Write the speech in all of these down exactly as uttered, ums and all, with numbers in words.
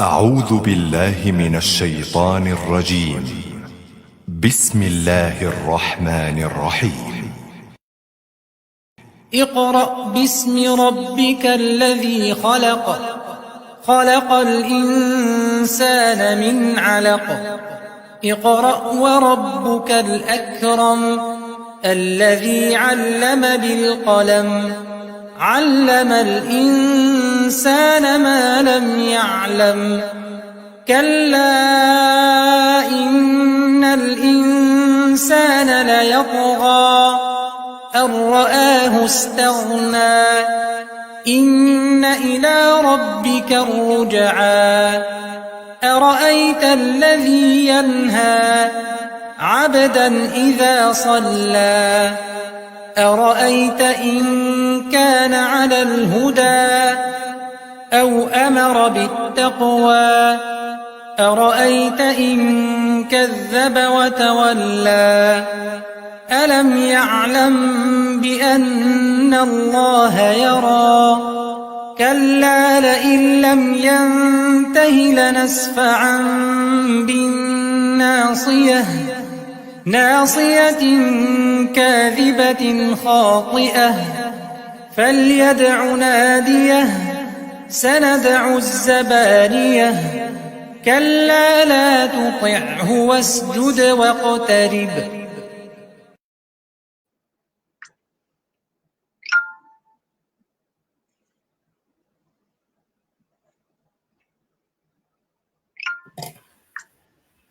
أعوذ بالله من الشيطان الرجيم. بسم الله الرحمن الرحيم. اقرأ باسم ربك الذي خلق. خلق الإنسان من علق. اقرأ وربك الأكرم. الذي علم بالقلم. علم الإنسان ما لم يعلم. كلا إن الإنسان ليطغى. أن رآه استغنى. إن إلى ربك الرجعى. أرأيت الذي ينهى. عبدا إذا صلى. أرأيت إن كان على الهدى. أو أمر بالتقوى. أرأيت إن كذب وتولى. ألم يعلم بأن الله يرى. كلا لئن لم ينته لنسفعا بالناصية. ناصية كاذبة خاطئة. فليدع ناديه. سندع الزبانية. كلا لا تطعه واسجد واقترب.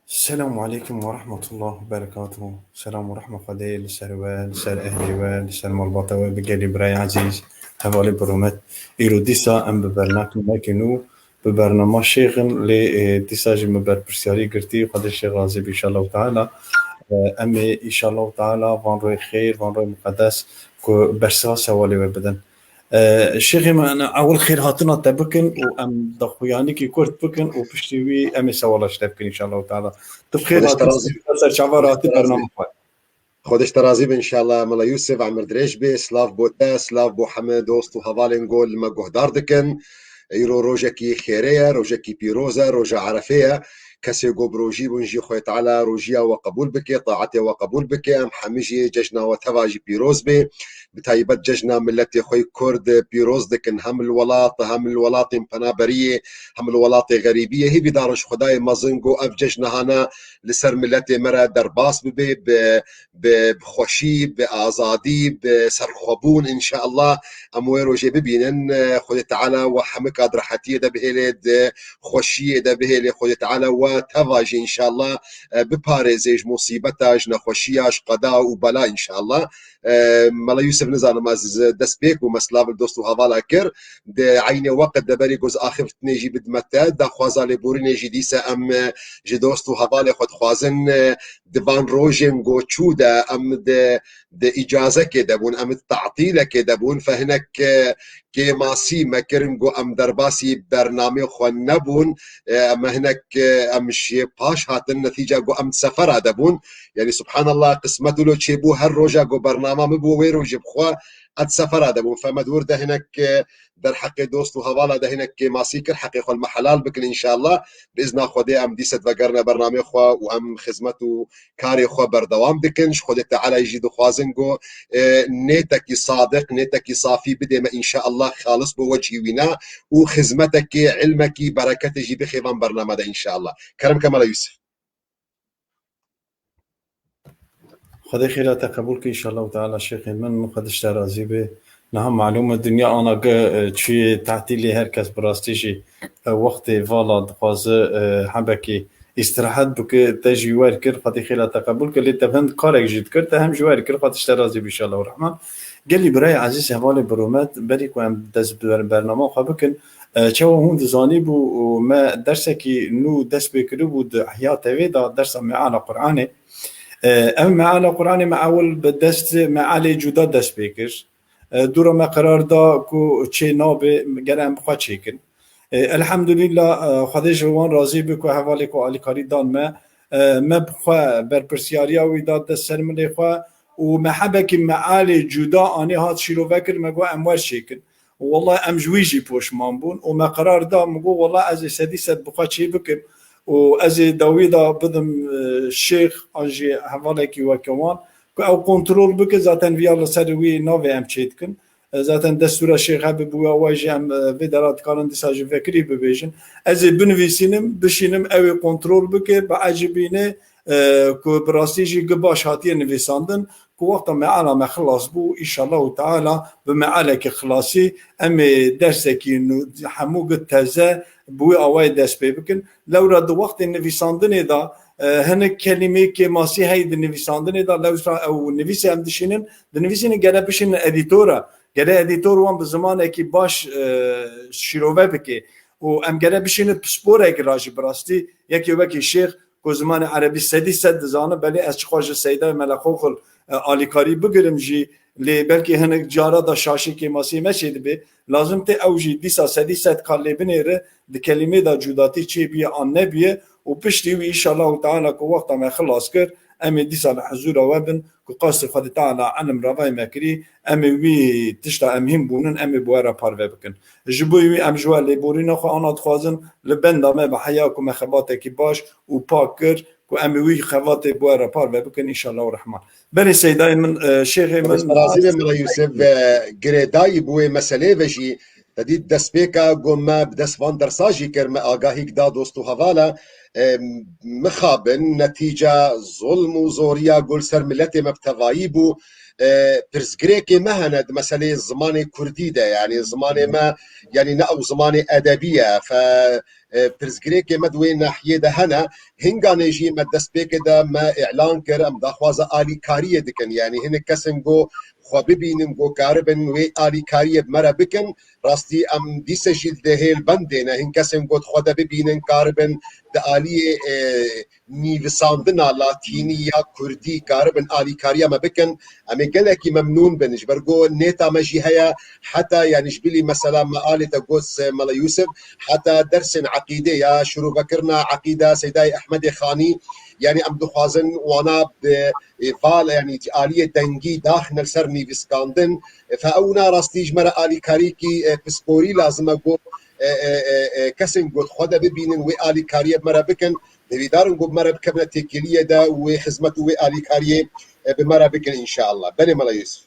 Selamu aleykum ve rahmetullah ve berekatuhu. Selam û rehma Xwedê li ser we, li ser ehlê we, li ser malbata we, bi gelî birayê ezîz, hevalê bi rûmet. Îro dîsa em bi bernameyeke nû, bi bernama Şêx in, lê, e, dîsa jî min berpirsiyarî girtî, Xwedê Şêx razî be, înşallah teala. E, em ê, înşallah teala, van royê xêr, van royê muqedes ku bersiva sewalê we bidin. E, Şêxê me, em ewil xêrhatina te bikin û em daxuyanîkî kurt bikin û piştî wî em ê sewala ji te bikin, înşallah teala. Tu bi xêr Xwedê ji te hatî, razî. Ser çava rahatî Xwedê ji te razî. Bernama xwe. Xwedê ji te razî be, înşallah. Mela Yûsif, emir dirêj bê. Silav bo te, silav bo hemî dost û hevalên ku li me guhdar dikin. Îro rojekî xêrê ye, rojekî pîroz e, roja Erefê ye. Kesê ku bi rojî bûn jî, Xwedê Teala rojiya we qebûl bike, taetê we qebûl bike. Em hemî jî cejna we teva jî pîroz be. Bi taybet cejna miletê xwe yê Kurd pîroz dikin, hem li welat, hem li welatên penaberiyê, hem li welatê xerîbiyê. Hêvîdar in ji Xwedayê mezin ku ev cejna hana li ser miletê me re derbas bibe, bi, bi, bi xweşî, bi azadî, bi serxwebûn, înşallah em wê rojê bibînin. Xwedê Teala we hemika di rehetiyê de bihêle, di xweşiyê de bihêle. Xwedê Teala we teva jî, înşallah, e, biparêze ji musîbeta, ji nexweşiya, ji qeda û bela, înşallah. E, Mela Yûsif, nizanim ez dest pêk û me silav li dost û hevala kir. Di eynê weqt de berî ku ez axiftinê jî bidime te, daxwaza lêborînê jî dîse em, e, ji dost û hevalê xwe dixwazin, e, di van rojên ku çû de em di, di îcazekê de bûn, em di tatîlekê de bûn, fe hinek, e, kêmasî me kirin ku em derbasî bernamê xwe nebûn, e, em hinek, e, em ji paş hatin, netîca ku em di sefera de bûn. Yanî subhanallah, qismet wilo çêbû, her roja ku bernama min bû, wê rojê bi xwe ez di sefera de bûm. Fe me di wir de hinek, e, derheqê dost û hevala de hinek kêmasî kir, heqê xwe li me helal bikin înşallah. Bi izna Xwedê em dîse divegerine bernamê xwe û em xizmet û karê xwe berdewam dikin. Ji Xwedê Teala jî dixwazin ku, e, nêtekî sadiq, nêtekî safî bidê me înşallah xalis bo wecihî wî ne û xizmetekê, ilmekî, bereketê jî bixê van bername de înşallah. Kerem ke Mela Yûsif. Xwedê xêra te qebûl ke, înşallah teala, şêxê min, Xwedê ji te razî be. Niha malûm e, dinya ana ge, e, çûye tatîlê, her kes bi rastî jî, e, wextê vala dixwaze, e, hebekê îstirahet bike, te jî wer kir, Xwedê xêra te qebûl ke, lê te hem karek jî dikir, te hem jî wer kir, Xwedê ji te razî be, înşallah rehman. Gelî birayê ezîz, hevalê bi rûmet, berî ku em dest bi ber-, bernama xwe bikin, e, çawa hûn dizanî bû û me dersekî nû dest pê kiribû di Ihya T V de, dersa meala Qur'anê. E, ev meala Qur'anê me ewil bi dest mealê cuda dest pê kir. E, dûra me qerar da ku çê nabe, gere em bi xwe çêkin. E, elhamdulillah, e, Xwedê ji wan razî be ku hevalê ku alîkarî dan me, e, me bi xwe berpirsiyariya wî da dest ser milê xwe û me hebekî mealê cuda anî hat şîrove kir, me got em wer çêkin. Wela em ji wî jî poşman bûn û me qerar da, min got, wela ez ê sedî sed bi xwe çê bikim û ez ê dawî da bidim, e, şêx an jî hevalekî weke wan ku ew kontrol bike, zaten viya li ser wî navê em çê dikin. E, zaten destûra şêx hebe bi wî awayî jî em, e, vê dera dikarin dîsa ji vekirî bibêjin. Ez ê binivîsînim, bişînim, ew ê kontrol bike, biecibîne, e, ku bi rastî jî gi baş hatiye nivîsandin, ku wexta meala me xilas bû, înşallahu teala bi mealekî xilasî em ê dersekî nû-, hemû gi teze bi wî awayî dest pê bikin. Lewra di wextê nivîsandinê de, e, hinek kelîmeyê kêmasî heye di nivîsandinê de, lewra ew nivîsê em dişînin, dinivîsînin gere bişînin edîtora. Gere edîtor wan bi zimanekî baş, e, şîrove bike û em gere bişînin pisporekî ra jî bi rastî yekê wekî şêx ku zimanê erebî sedî sed dizane, belê ez çixwe ji Seydayê Mele Xoxil, e, alîkarî bigirim jî, lê belkî hinek cara da şaşê kêmasiyê me çêdibe. Lazim tê ew jî dîsa sedî sed ka lê binêre, di kelîmê de cudatî çêbiye an nebiye û piştî wî înşallahu teala ku wexta me xilas kir, em ê dîsa li hizûra we bin ku qasdê Xwedê Teala elim ravayê me kirî, em ê wî tişta em hîn bûnin, em ê bi we re parve bikin. Ji bo wî em ji we lêborîna xwe ana dixwazin, li benda me bi heya ku me xebatekî baş û pak kir, ku em ê wî xebatê bi we re parve bikin, înşallah û rehman. Belê Seydayê min, e, şêxê min. Razî be Mela Yûsif, e, girêdayî bi wê meselê ve jî, te dît destpêka ku me bi dest van dersa jî kir, me agahîk da dost û hevala, e, mixabin netîca zulm û zoriya ku li ser miletê me bi tevayî bû, e, pirsgirêkê me hene di meselê zimanê kurdî de, yanî zimanê me, yanî ne ew zimanê edebî ye, fe, e, pirsgirêkê me di wê nahiyê de hene. Hinganê jî me destpêkê de me îlan kir, em daxwaza alîkariyê dikin, yanî hinek kesên ku xwe bibînin ku karibin wê alîkariyê bi me re bikin. Rastî em dîse jî di hêl bendê ne, hin kesên ku di xwe de bibînin karibin di aliyê, e, nivîsandina latînî ya kurdî karibin alîkariya me bikin, em ê gelekî memnûn bin. Ji ber ku nêta me jî heye, heta, yanî ji bilî mesela me alê te got, e, Mela Yûsif, heta dersên eqîdê ya şirûvekirina eqîda Seydayê Ehmedê Xanî, yanî em dixwazin wana bi, e, val, yanî aliyê dengî daxine li ser nivîskandin. E, fe ew na rastî ji me re alîkarîkî, e, pisporî lazim e ku, e, e, e, e, kesên ku di xwe de bibînin wê alîkariyê bi me re bikin. Hêvîdar in ku bi me re bikevine têkiliyê de û wê xizmet û wê alîkariyê, e, bi me re bikin înşallah. Belê Mela Yûsif.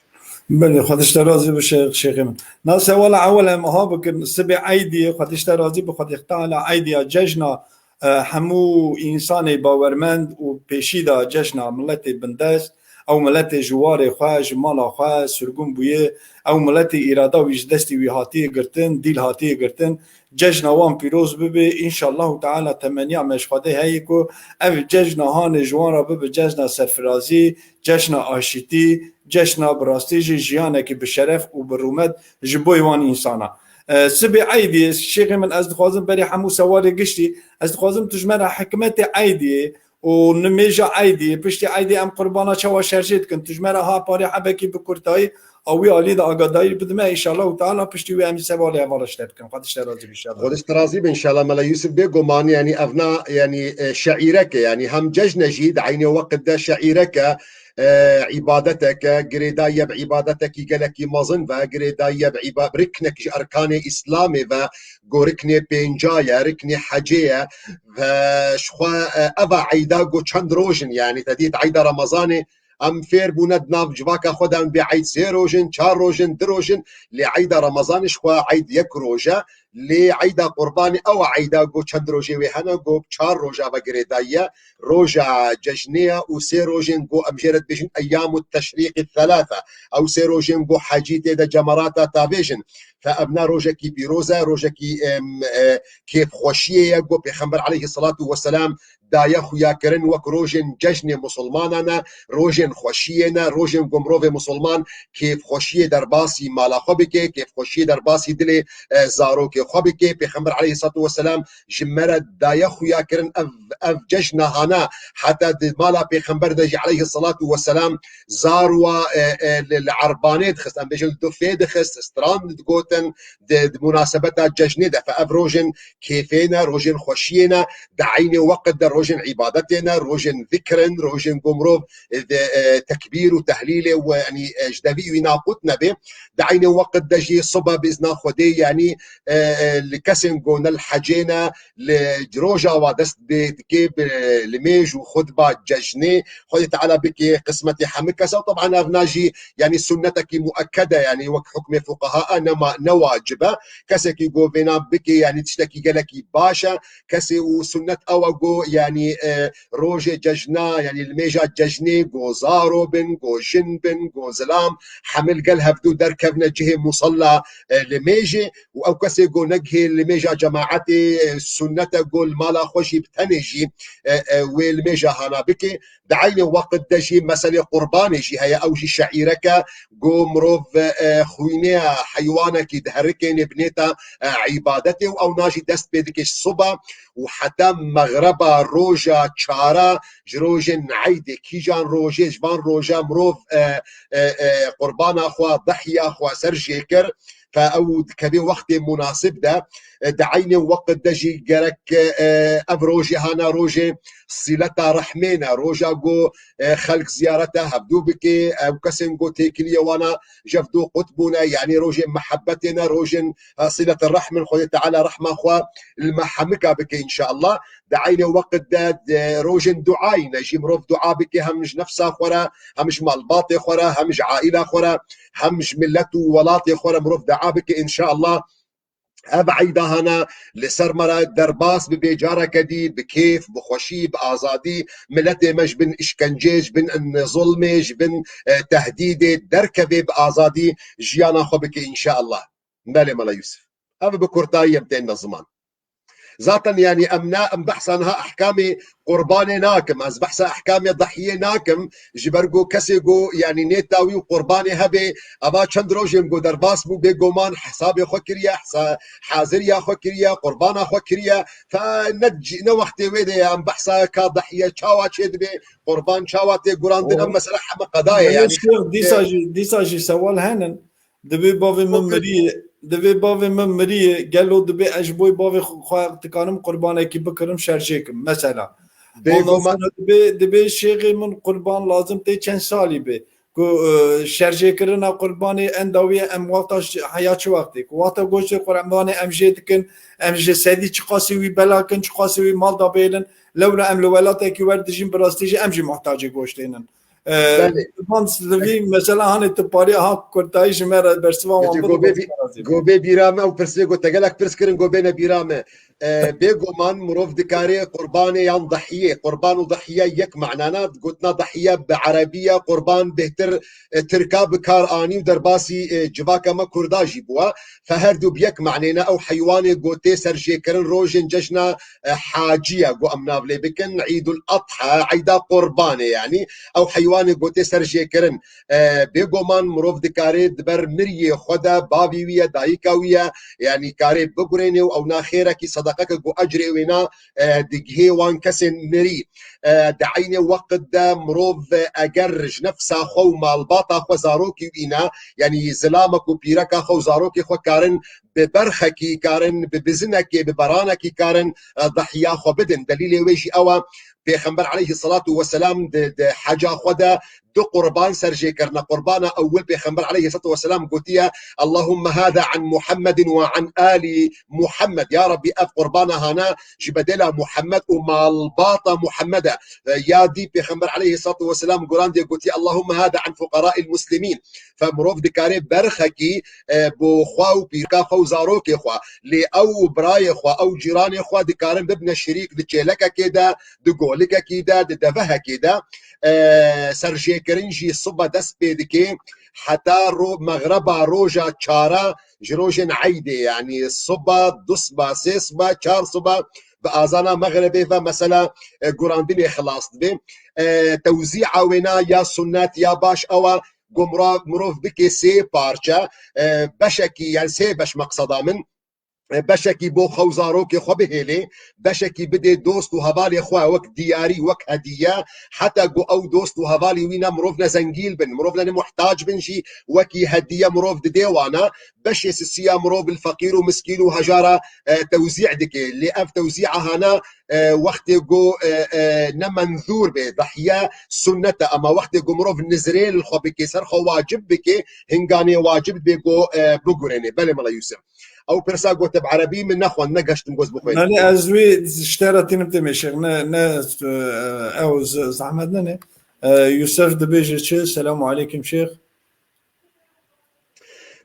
Belê, Xwedê ji te razî bi şêx-, şêxê min. Na sewala ewel em aha bikin, sibê eydiyê, Xwedê ji te razî bi, Xwedê Teala eydiya cejna, e, hemû însanê bawermend û pêşî de cejna miletê bindest, ew miletê ji warê xwe, ji mala xwe sirgûn bûye, ew miletê îrada wî ji destê wî hatiye girtin, dîl hatiye girtin. Cejna wan pîroz bibe, înşallahu teala temeniya me ji Xwedê heye ku ev cejna hanê ji wan re bibe cejna serfirazî, cejna aşîtî, cejna bi rastî jî jiyanekî bi şeref û bi rûmet ji bo wan însana. E, sibê eydî, şêxê min, ez dixwazim berê hemû sewalê giştî, ez dixwazim tu ji me re hikmetê eydî û nimêja eydî, piştî eydî em qurbana çawa şerjê dikin, tu ji me re ha parê hebekî bi kurtayî a wî alî de agadayî bidime, înşallahu teala piştî wî em ê sewalê hevala ji te bikin. Xwedê ji te razî be înşallah. Xwedê ji te razî be înşallah Mela Yûsif. Bêguman, yanî ev na, yanî, e, şeîrek e, yanî hem cejn e jî, di eynê weqt de şeîrek e, e, îbadetek e, girêdayî ye bi îbadetekî gelekî mezin ve, girêdayî ye bi îba-, riknek ji erkanê Îslamê ve, ku riknê pênca ye, riknê hecê ye, ve ji xwe, e, eva eyda ku çend roj in, yanî te dît eyda Remezanê, em fêr bûne di nav civaka xwe de em bê eyd sê roj in, çar roj in, du roj in, lê eyda Remezanê ji xwe eyd yek roj e, lê eyda Qurbanê ew e eyda ku çend rojê wê hene, ku çar roja ve girêdayî ye, roja cejnê ye û sê rojên ku em jê re dibêjin eyyamu teşrîqî thelâthe, ew sê rojên ku hecî tê de cemerata tavêjin. Fe evna rojekî pîroz e, rojekî, em, e, kêfxweşiyê ye, ku Pêxember aleyhisselatu vesselam daye xuyakirin wek rojên cejnê musulmanan e, rojên xweşiyê ne, rojên ku mirovê musulman kêfxweşiyê derbasî mala xwe bike, kêfxweşiyê derbasî dilê, e, zarokê xwe bike. Pêxember aleyhisselatu vesselam ji me re daye xuyakirin ev, ev cejna hana heta di mala Pêxember de jî aleyhisselatu vesselam zarwa, e, e, li, li erbanê dixist, em bêjin li dufê dixist, stran digotin, di, di munasebeta cejnê de. Fe ev rojên kêfê ne, rojên xweşiyê ne, di eynê weqt de rojên îbadetê ne, rojên zikr in, rojên ku mirov, e, de, e, tekbîr û tehlîlê û, yanî, e, ji devî wî naqût nebe. Di eynê weqt de jî sibe bi îzna Xwedê, yanî, e, e, li kesên ku ne li hecê ne, li roja wa dest pê dike bi limêj û xutba cejnê. Xwedê Teala bike qismetê hemî kes e. Teban ev na jî, yanî, sunnetekî muekked e, yanî wek hukmê fuqeha e, nema, ne wacib e. Kesekî ku vêna bike, yanî tiştekî gelekî baş e. Kesê û sunnet ew e ku, yanî, e, rojê cejna, yanî limêja cejnê, ku zaro bin, ku jin bin, ku zilam, hemî li gel hevdû derkevne cihê musalla, e, limêjê. Û ew kesê ku negihê limêja cemaetê, e, sunnet e ku li mala xwe jî bi tenê jî, e, e, wê limêja hana bike. Di eynê weqt de jî meselê qurbanê jî heye, ew jî şeîrek e ku mirov, e, xwînê heywanekî diherikêne binêta, e, îbadetê û ew na jî dest pê dike ji siba û heta mexreba roja çara ji rojên eydê, kîjan rojê ji van roja mirov, e, e, e, qurbana xwe, dihya xwe ser jê kir, fe ew dikeve wextê munasib de, e, di eynê weqt de jî gerek, e, ev rojê hana rojê sîleta rehmê ne, roja ku, e, xelk ziyareta hevdû bike, ew kesên ku têkiliyê wana ji hevdû qut bûne, yanî rojên mehebetê ne, rojên, e, sîleta rehm in, Xwedê Teala rehma xwe li me hemika bike înşallah. Di eynê weqt de, de rojên duayî ne jî, mirov dua bike hem ji nefsa xwe re, hem ji malbatê xwe re, hem ji aîla xwe re, hem ji milet û welatê xwe re mirov dua bike înşallah. Ev eyda hana li ser me re derbas bibe careke dî, bi kêf, bi xweşî, bi azadî, miletê me ji bin îşkencê, ji bin zulmê, ji bin, e, tehdîdê derkeve, bi azadî jiyana xwe bike înşallah. Belê Mela Yûsif. Ev bi kurtayî em tên ziman. Zaten, yanî, em ne, em behsa niha ehkamê qurbanê nakim. Ez behsa ehkamê dehiyê nakim. Ji ber ku kesê ku, yanî, nêta wî û qurbanê hebe, eva çend rojên ku derbas bû, bêguman hesabê xwe kiriye, hesa-, haziriya xwe kiriye, qurbana xwe kiriye. Fe ne, ne wextê wê de ye, em behsa ka dehiye çawa çêdibe, qurban çawa tê gurandin, em mesela heme qedayê, yanî. Şêx, dîsa jî, dîsa jî sewal henin. Dibê bavê min miriyê, dibê bavê min miriyê, gelo dibê ez ji bo bavê xwe, xwe dikarim qurbanekî bikirim, şerjê kim? Mesela. Ondan sonra dibê, dibê şêxê min qurban lazim tê çend salî bê? Ku, e, şerjêkirina qurbanê enda wî em wexta ş-, heya çi wextê? Ku wexta goştê qurbanê em jê dikin, em ji sedî çiqasî wî bela kin, çiqasî wî mal da bêlin, lewra em li welatekî wer dijîn, bi rastî jî em jî muhtacê goştê nin. Ee, Belê. Van Silivî, mesela, hanê tu parê ha kurtayî ji me re bersiva wan Gotê bide, gobê bî-, gobê bîra me ew pirsê got, te gelek pirs kirin, gobê ne bîra me. Ee, bêguman mirov dikare qurbanê yan dehiyê. Qurban û dehiye yek manana, gotina dehiye bi erebî ye, qurban bêhtir, e, tirka bi kar anî û derbasî, e, civaka me kurda jî bûwa. Fe her du bi yek manê ne, ew heywanê gotê ser jêkirin rojên cejna e, hacî ye, ku em nav lê bikin, Îdul Adha, eyda qurbanê, yanî ew heywanê gotê ser jêkirin. E, bêguman mirov dikare di ber miriyê xwe de, bavî wî ye, dayika wî ye, yanî karê bigurênê û ew na xêrekî, sedeqeke ku ecrê wêna, e, digihê wan kesên mirî. E, di eynê weqt de mirov, e, eger ji nefsa xwe û malbata xwe zarokî wî ne, yanî zilamek û pîreka xwe û zarokê xwe karin bi berxekî karin, bi bizinekê, bi beranekî karin, e, dehiya xwe bidin. Delîlê wê jî ew e, Pêxember aleyhisselatu vesselam di, di heca xwe de du qurban ser jê kirine. Qurbana ewil Pêxember aleyhisselatu vesselam gotiye, "Allahümme hâzâ an Muhammedin ve an âli Muhammed." Ya Rabbî, ev qurbana hana ji bedela Muhammed û malbata Muhammed e. E, ya dî Pêxember aleyhisselatu vesselam gurandiye gotiye, "Allahümme hâzâ an fuqarâil muslimîn." Fe mirov dikare berxekî, e, bo xwe û pîrka xwe û zarokê xwe, lê ew û birayê xwe, ew cîranê xwe dikarin bibine şirîk di çêlekekê de, di golikekî de, di devehekê de. E, serjêkirin jî sibe dest pê dike, heta ro-, mexreba roja çara ji rojên eydê, yanî sibe, du sibe, sê sibe, çar sibe, bi azana mexrebê ve mesela, e, gurandinê xilas dibe. E, tewzîa wêna ya sunnet ya baş ew e, ku mira-, mirov bike sê parçe, e, beşekî, yani sê beş meqseda min, e, beşekî bo xwe û zarokê xwe bihêlê, beşekî bidê dost û hevalê xwe wek diyarî, wek hediye, heta ku ew dost û hevalê wî ne mirov ne zengîn bin, mirov ne, ne muhtac bin jî, wekî hediye mirov didê wana, beşê sisiya mirov li feqîr û miskîn û hejara, e, tewzî dike. Lê ev tewzîa hana e, wextê ku, e, e, ne menzûr bê, dehye sunnet e, ama wextê ku mirov nizrê li xwe bike, ser xwe wacib bike, hinganê wacib bê ku, e, bigurênê. Belê Mela Yusuf. Ew pirsa gote bi erebî, min nexwend, negeştim goz bixwînim. Belê, ez wî ji te re tînim têmê şêx, ne, ne, e, ew z-, zehmet nene. E, Yusuf dibêje çi? Selamu aleykum şêx.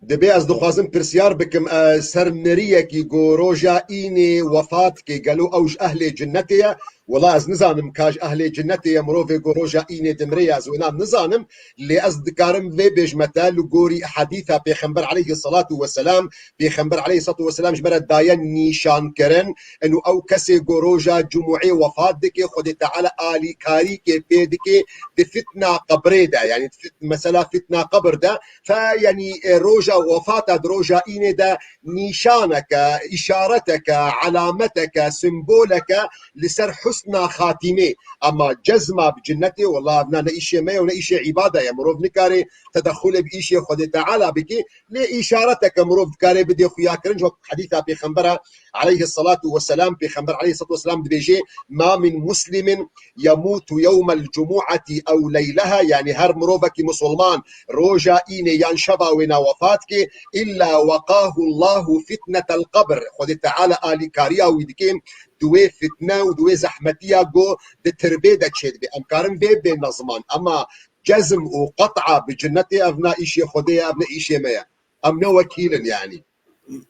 Dibê ez dixwazim pirsyar bikim, e, ser miriyekî ku roja înê wefat ke, gelo ew ji ehlê cinnetê ye? Wela ez nizanim ka ji ehlê cinnetê ye mirovê ku roja înê dimire ya, ez wêna nizanim, lê ez dikarim vê bêjme te li gorî hedîsa Pêxember aleyhi salatu weselam, Pêxember aleyhi salatu weselam ji me re daye nîşankirin, eno ew kesê ku roja cumûê wefat dike, Xwedê Teala alîkarîkê pê dike, di fitna qebrê de, yani di fit-, mesela fitna qebir de, fe, yani, e, roja wefata di roja înê de nîşaneke, îşareteke, elameteke, simboleke li ser husna xatîmê. Ama cezma bi cinnetê, wela evna ne îşê me ye û ne îşê îbada ye. Mirov nikare tedexulê bi îşê Xwedê Teala bike, lê îşareteke mirov dikare bidê xuya kirin, ji wek hedîsa Pêxembera aleyhi salatu weselam, Pêxember aleyhi salatu weselam dibêje, "Ma min muslimin yemutu yewmel cumu'ati ew leyleha", yani her mirovekî musulman roja înê yan şeva wêna wefat ke, "illa weqahu Allahu fitnetel qebr", Xwedê Teala alîkariya wî dike di wê fitne û di wê zehmetiya ku di tirbê de çêdibe. Em karin vê bêne ziman, ema cezm û qet'a bi cinnetê, ev ne îşê Xwedê ye, ev ne îşê me ye. Em ne wekîl in yani.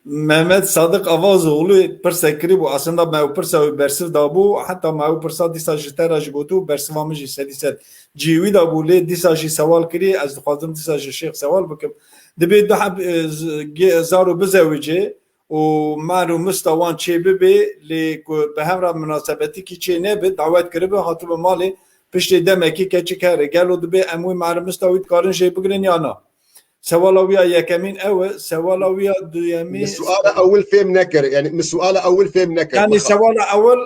Mehmet Sadiq Avazoğlu pirsek kirî bû. Aslında me ew pirsa wî bersiv dabû. Heta me ew pirsa dîsa ji te re jî gotû, bersiva min jî sedî sed cî wî dabû. Lê dîsa jî sewal kirî, ez dixwazim dîsa ji şêx sewal bikim. Dibê du heb, e, z-, ge-, zaro bizewicê û mer û mista wan çê bibê, lê ku bi hev re munasebetikî çê nebe, dawet kiribe, hatibe malê, piştê demekî keçik here. Gelo dibê em wî mer û mista wî dikarin jê bigrin ya na? Sewala wî ya yekemîn ew e, sewala wî ya duyemîn. Min suala ewil fêm nekir. Yani min suala ewil fêm nekir. Yani sewala ewil,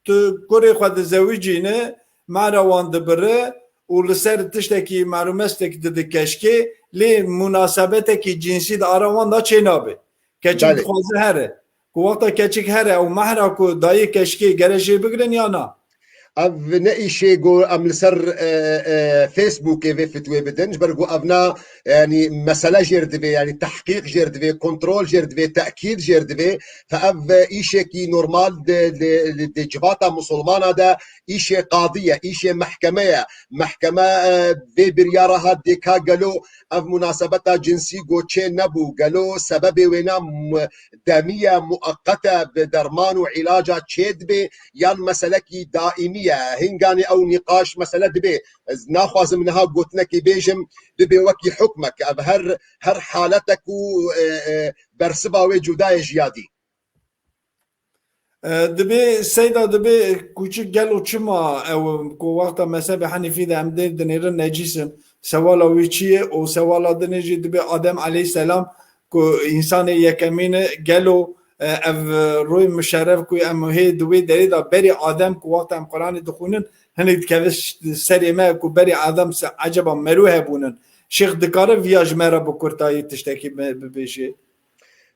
tu kurê xwe dizewicîne, mehra wan dibire û li ser tiştekî mehrûmestek dide keşkê, lê munasebetekî cinsî di ara wan da çênabe. Keçik Belê. dixwaze here. Ku wexta keçik here ew mehra ku dayê keşkê gere jê bigrin ya na? Ev ne îşê ku em li ser, e, e, Facebookê vê fitwê bidin, ji ber ku ev na, yani, mesele jêr divê, yani, tehqîq jêr divê, kontrol jêr divê, tekîd jêr divê. Fe ev, e, îşekî normal di, di, di, di civata musulmana de îşê qadî ye, îşê mehkeme ye. Mehkeme, e, vê biryara hat dê ka gelo ev munasebeta cinsî ku çê nebû, gelo sebebê wêna mu-, demî ye, mueqet e, bi derman û îlaca çê dibe, yan meselekî daîmî ye? Hinganê ew nîqaş mesele dibe. Ez naxwazim niha gotinekê bêjim, bibe wekî hukmek. Ev her, her haletek û, e, e, bersiva wê cuda ye ji ya dî. E, dibê, Seyda, dibê kûçik gelo çima ew ku wexta mezhebê Henîfî de em dê dinêrin necîs in? Sewala wî çi ye? Û sewala dinê jî dibê Adem aleyhisselam ku însanê yekemîn e, gelo, e, ev, e, rûy muşerref ku em hê di wê derê de berî Adem ku wexta em Quranê dixwînin, hinek dikeve ş-, serê me ku berî Adem se eceba merû hebûnin. Şêx dikare viya ji me re bi kurtayî tiştekî bi-, bibêje?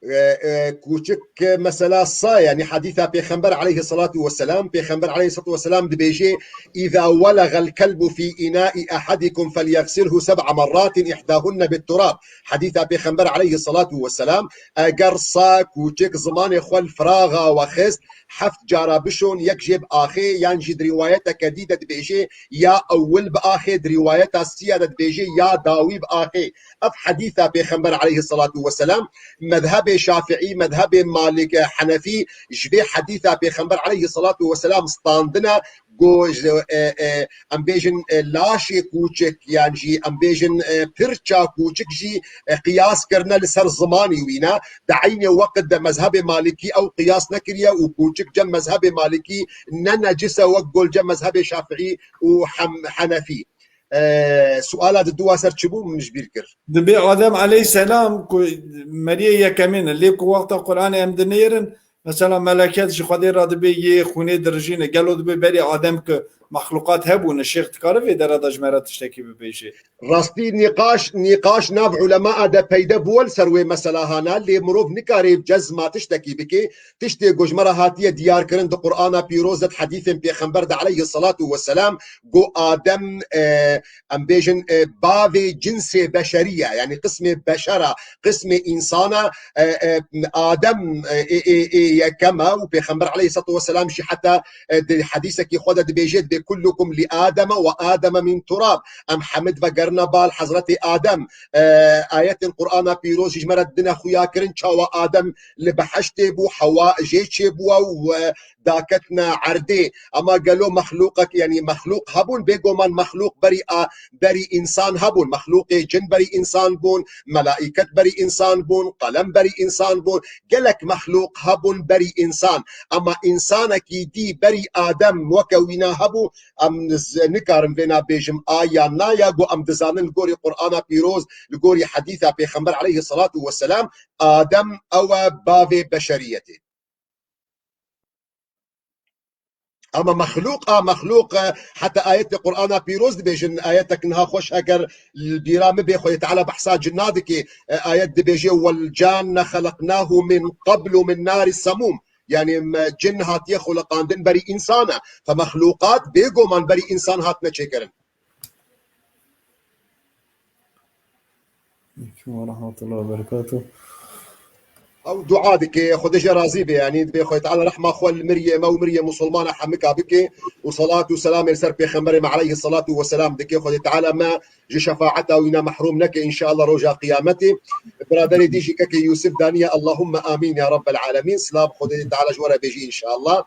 E, e, kûçik, e, mesela sa, yani hadîsa Pêxember aleyhissalatu vesselam, Pêxember aleyhissalatu vesselam dibêje, "Îza welegal kelbu fî înai ehadikum felyexsilhu seb'a merratin ihdahunne bit turab." Hadîsa Pêxember aleyhissalatu vesselam, eger sa, kûçik zimanê xwe li firaxa we xist, heft cara bişon, yek jê bi axê, yan jî di rîwayeteke dî de dibêje, ya ewil bi axê, di rîwayeta siya de dibêje, ya dawî bi axê. Ev hedîsa Pêxember aleyhissalatu vesselam, mezhebê Şafiî, mezhebê Malik, e, Henefî ji vê hedîsa Pêxember aleyhissalatu vesselam standine, go ji, e, e, em bêjin, e, laşê kûçik, yan jî em bêjin, e, pirça kûçik jî, e, qiyas kirine li ser zimanî wî ne. Di eynê weqt de mezhebê Malikî ew qiyas nekiriye û kûçik cem mezhebê Malikî ne necis e wek gol cem mezhebê Şafiî û Hem-, Henefî. E, suala di dua ser çi bû, min ji bîr kir. Dibê Adem aleyhisselam ku meriyê yekemîn e, lê ku wexta Qur'anê em dinêrin, mesela meleket ji Xwedê re dibê yê xûnê dirijîne. Gelo dibê berî Adem ku mexluqat hebûne. Şêx dikare vê dera de ji me re tiştekî bibêje? Rastî nîqaş, nîqaş nav ulema de peyde bû li ser wê mesela hana, lê mirov nikare cezma tiştekî bike. Tiştê ku ji me re hatiye diyar kirin di Qur'ana Pîroz de, di hedîsên Pêxember de aleyhisselatu vesselam, ku Adem, e, em bêjin, e, bavê cinsê beşerî ye, yanî qismê beşera, qismê însana, e, e, Adem, e, ê, ê, ê yekem e û Pêxember aleyhisselatu vesselam jî heta, e, di hedîsekî xwe de dibêje, dibê kullukum li Ademe ve Ademe min turab. Em hemid vegerine bal Hezretê Adem. E, ayetên Qur'ana Pîroz jî ji me re didine xuya kirin çawa Adem li beheştê bû, Hewa jê çêbû û, e, daketine erdê. Ema gelo mexlûqek, yanî mexlûq hebûn? Bêguman mexlûq berî a, berî însan hebûn. Mexlûqê cin berî însan bûn, melaîket berî însan bûn, qelem berî însan bûn. Gelek mexlûq hebûn berî însan. Ema însanekî dî berî Adem weke wîna hebû? Em z-, nikarin vêna bêjim a yan na, ya ku em dizanin li gorî Qur'ana Pîroz, li gorî hedîsa Pêxember aleyhisselatu vesselam, Adem ew e bavê beşeriyetê. Ama mexlûq, a mexlûq, e, heta ayetê Qur'ana Pîroz dibêjin, ayetek niha xweş, eger li bîra min bê, Xwedê Teala behsa cinna dike, e, ayet dibêje, "Wel canne xeleqnahu min qablu min nari semûm." Yani me, cin hatiye xuliqandin berî însana. Fe mexlûqat bêguman berî însan hatine çêkirin. Aleyküm ve rahmetullah ve berekatuh. Ew dua dike, Xwedê jê razî be, yanî dibê Xwedê Teala rehma xwe li miriyê me û miriyê Musulmana hemika bike û selat û selamê li ser Pêxemberê me aleyhisselatu vesselam dike. Xwedê Teala me ji şefaeta wîna mehrûm neke înşallah roja qiyametê. Biraderê dî jî kekê Yûsif daniye, Allahumme amîn ya Rabbel alemîn. Silav Xwedê Teala ji we re bêjî înşallah.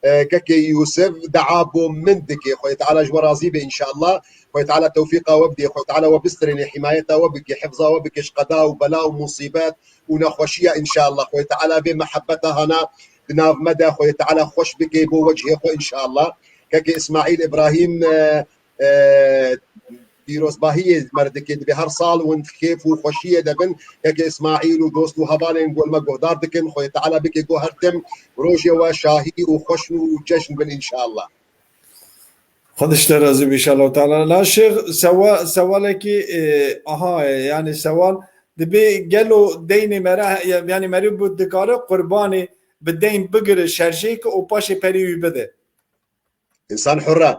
E, kekê Yûsif dua bo min dike. Xwedê Teala ji we razî be înşallah. Xwedê Teala tewfîqa we bidê. Xwedê Teala we bistirêne, himayeta we bike, hifza we bike ji qeda û bela û musîbet û nexweşiya înşallah. Xwedê Teala vê mehebeta hana di nav me de Xwedê Teala xweş bike bo wecihê xwe înşallah. Kekê Îsmaîl Îbrahîm, e, e, pîrozbahiyê me re dike, dibê her sal hûn di kêf û xweşiyê de bin. Kekê Îsmaîl û dost û hevalên gol me guhdar dikin. Xwedê Teala bike ku her tim rojê we şahî û xweş û cejn bin înşallah. Xwedê ji te razî be înşallah teala. La Şêx, sewa-, sewalekî, e, aha, e, yani sewal, dibê gelo deynê mere, yani merî bû dikare qurbanê bi deyn bigire şerjeyê ke û paşê perî wî bide? Însan hur e.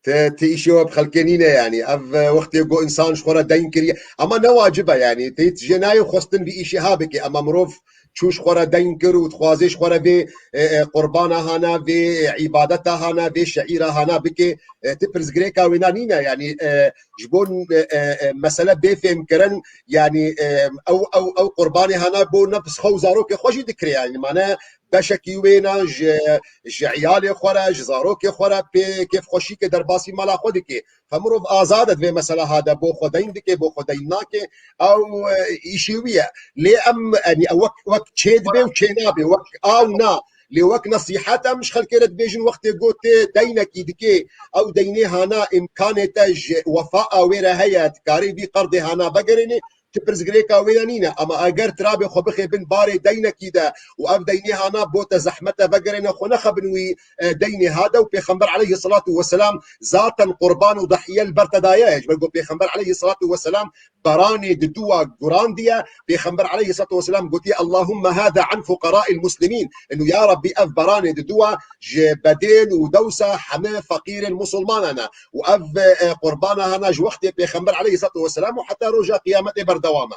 Ti, ti îşê we bi xelkê nîne yanî. Ev, e, wextê ku însan ji xwe re deyn kiriye. Ema ne wacib e yanî. Ti jê nayê xwestin vî îşê ha bike. Ema mirov çû ji xwe re deyn kir û dixwazê ji xwe re vê, e, e, qurbana hana, vê, e, îbadeta hana, vê şeîra hana bike. E, ti pirsgirêka wêna nîne. Yanî, e, ji bo, e, e, e, mesele bê fêmkirin, yanî, e, ew, ew, ew qurbanê hana bo nefs xwe û zarokê xwe jî dikire. Yanî mane beşekî wêna ji, ji eyalê xwe re, ji zarokê xwe re pê kêfxweşîkê derbasî mala xwe dike. Fe mirov azad e di vê mesela ha de, bo xwe deyn dike, bo xwe deyn nake. Ew, e, îşê wî ye. Lê em, yanî, ew wek, wek çê dibe û çê nabe, wek a û na. Lê wek nesîhet em ji xelkê re dibêjin, wextê ku ti deynekî dikê, ew deynê hana îmkanê te ji wefa a wê re heye, dikarî vî qerdê hana vegerênê, ti pirsgirêka wê de nîne. Ema eger ti rabê xwe bixê bin barê deynekî de û ev deynê hana bo te zehmet e vegerêne, xwe nexe bin wî, e, deynê ha de û Pêxember aleyhisselatu vesselam zaten qurban û dehiye li ber te daye. Ji ber ku Pêxember aleyhisselatu vesselam beranê diduwa gurandiye. Pêxember aleyhisselatu vesselam gotiye, "Allahumme hâzâ an fuqarâil muslimîn." Inu ya Rabbî, ev beranê diduwa ji bedêl û dewsa heme feqîrên musulmanan e. Û ev, e, qurbana hana ji wextê Pêxember aleyhisselatu vesselam û heta roja qiyametê berdewam e.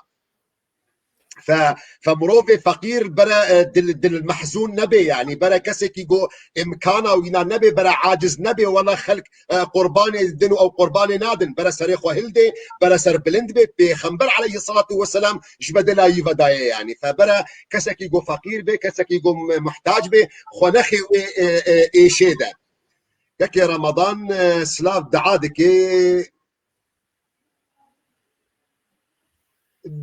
Fe, fe mirovê feqîr bere, e, dil, dil mehzûn nebe, yanî bere kesekî ku îmkana wîna nebe, bere aciz nebe, wela xelk, e, qurbanê didin û ew qurbanê nadin. Bere serê xwe hildê, bere serbilind be, Pêxember aleyhisselatu vesselam ji bedela wî vedaye, yanî. Fe bere kesekî ku feqîr be, kesekî ku muhtac be, xwe nexê wê, e, e, êşê de. Kekê Ramadan, e, silav dua dike.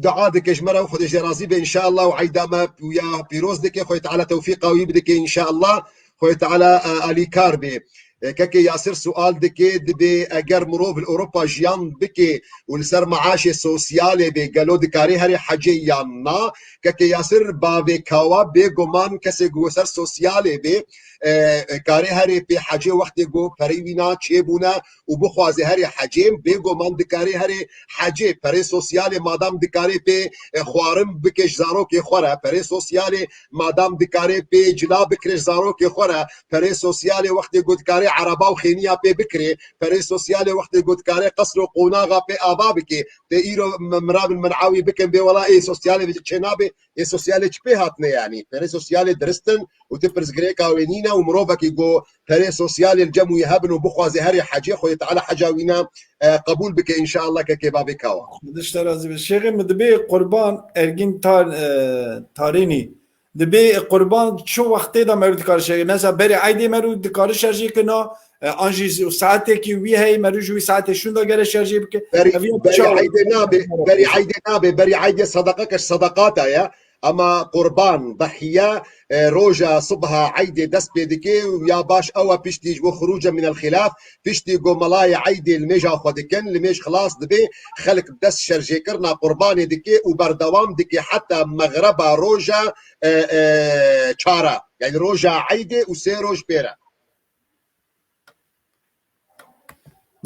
Dua dike ji me re û Xwedê jê razî be înşallah û eyda me ya pîroz dike. Xwedê Teala tewfîqa wî bidike înşallah. Xwedê Teala, e, alîkar be. E, kekê Yasir sual dike, dibê eger mirov li Ewropa jiyan bike û li ser maaşê sosyalê bê, gelo dikarê herê hecê yan na? Kekê Yasir, bavê Kawa, bêguman kesê ku ser sosyalê bê, e, e, karê herê pê hecê wextê ku perê wî na çêbûne û bixwaze herê hecê, bêguman dikarê herê hecê. Perê sosyalê madam dikarê pê, e, xwarin bike ji zarokê xwe re, perê sosyalê madam dikarê pê cila bikire ji zarokê xwe re, perê sosyalê wextê ku dikarê ereba û xêniya pê bikirê, perê sosyalê wextê ku dikarê qesr û qonaxa pê ava bike, tê îro m-, miravin min awî bikin bê wela ê sosyalê çê nabe, ê sosyalê çi pê hatine yanî? Perê sosyalê dirist in û ti pirsgirêka wê nîne û mirovekî ku perê sosyalê li cem wî hebin û bixwaze herê hecê, Xwedê Teala heca wî ne, e, qebûl bike înşallah kekê bavê Kawa. Xwedê ji te razî be. Şêxê min dibê Qurban Ergîn Tar-, e, Tarînî. Dibê Qurban çi wextê de merû dikare şerjê? Mesela berê eydê merû dikare şerjê kir na, e, an jî saetekî wî heye merû ji wî saetê şûnda gere şerjê bike? Berî, Ev ya berî çawa? Eydê nabe, berî eydê nabe, berî eydê sedeqeke ji sedeqata ye. Ama Qurban, Dehiye, e, roja subha eydê dest pê dike û ya baş ew e piştî ji bo xuruce minel xilaf, piştî ku melayê eydê li mêja xwe dikin, li mêj xilas dibe, xelk dest şerjêkirina qurbanê dike û berdewam dike heta mexreba roja, e, e, çara. Yani roja eydê û sê roj pê re.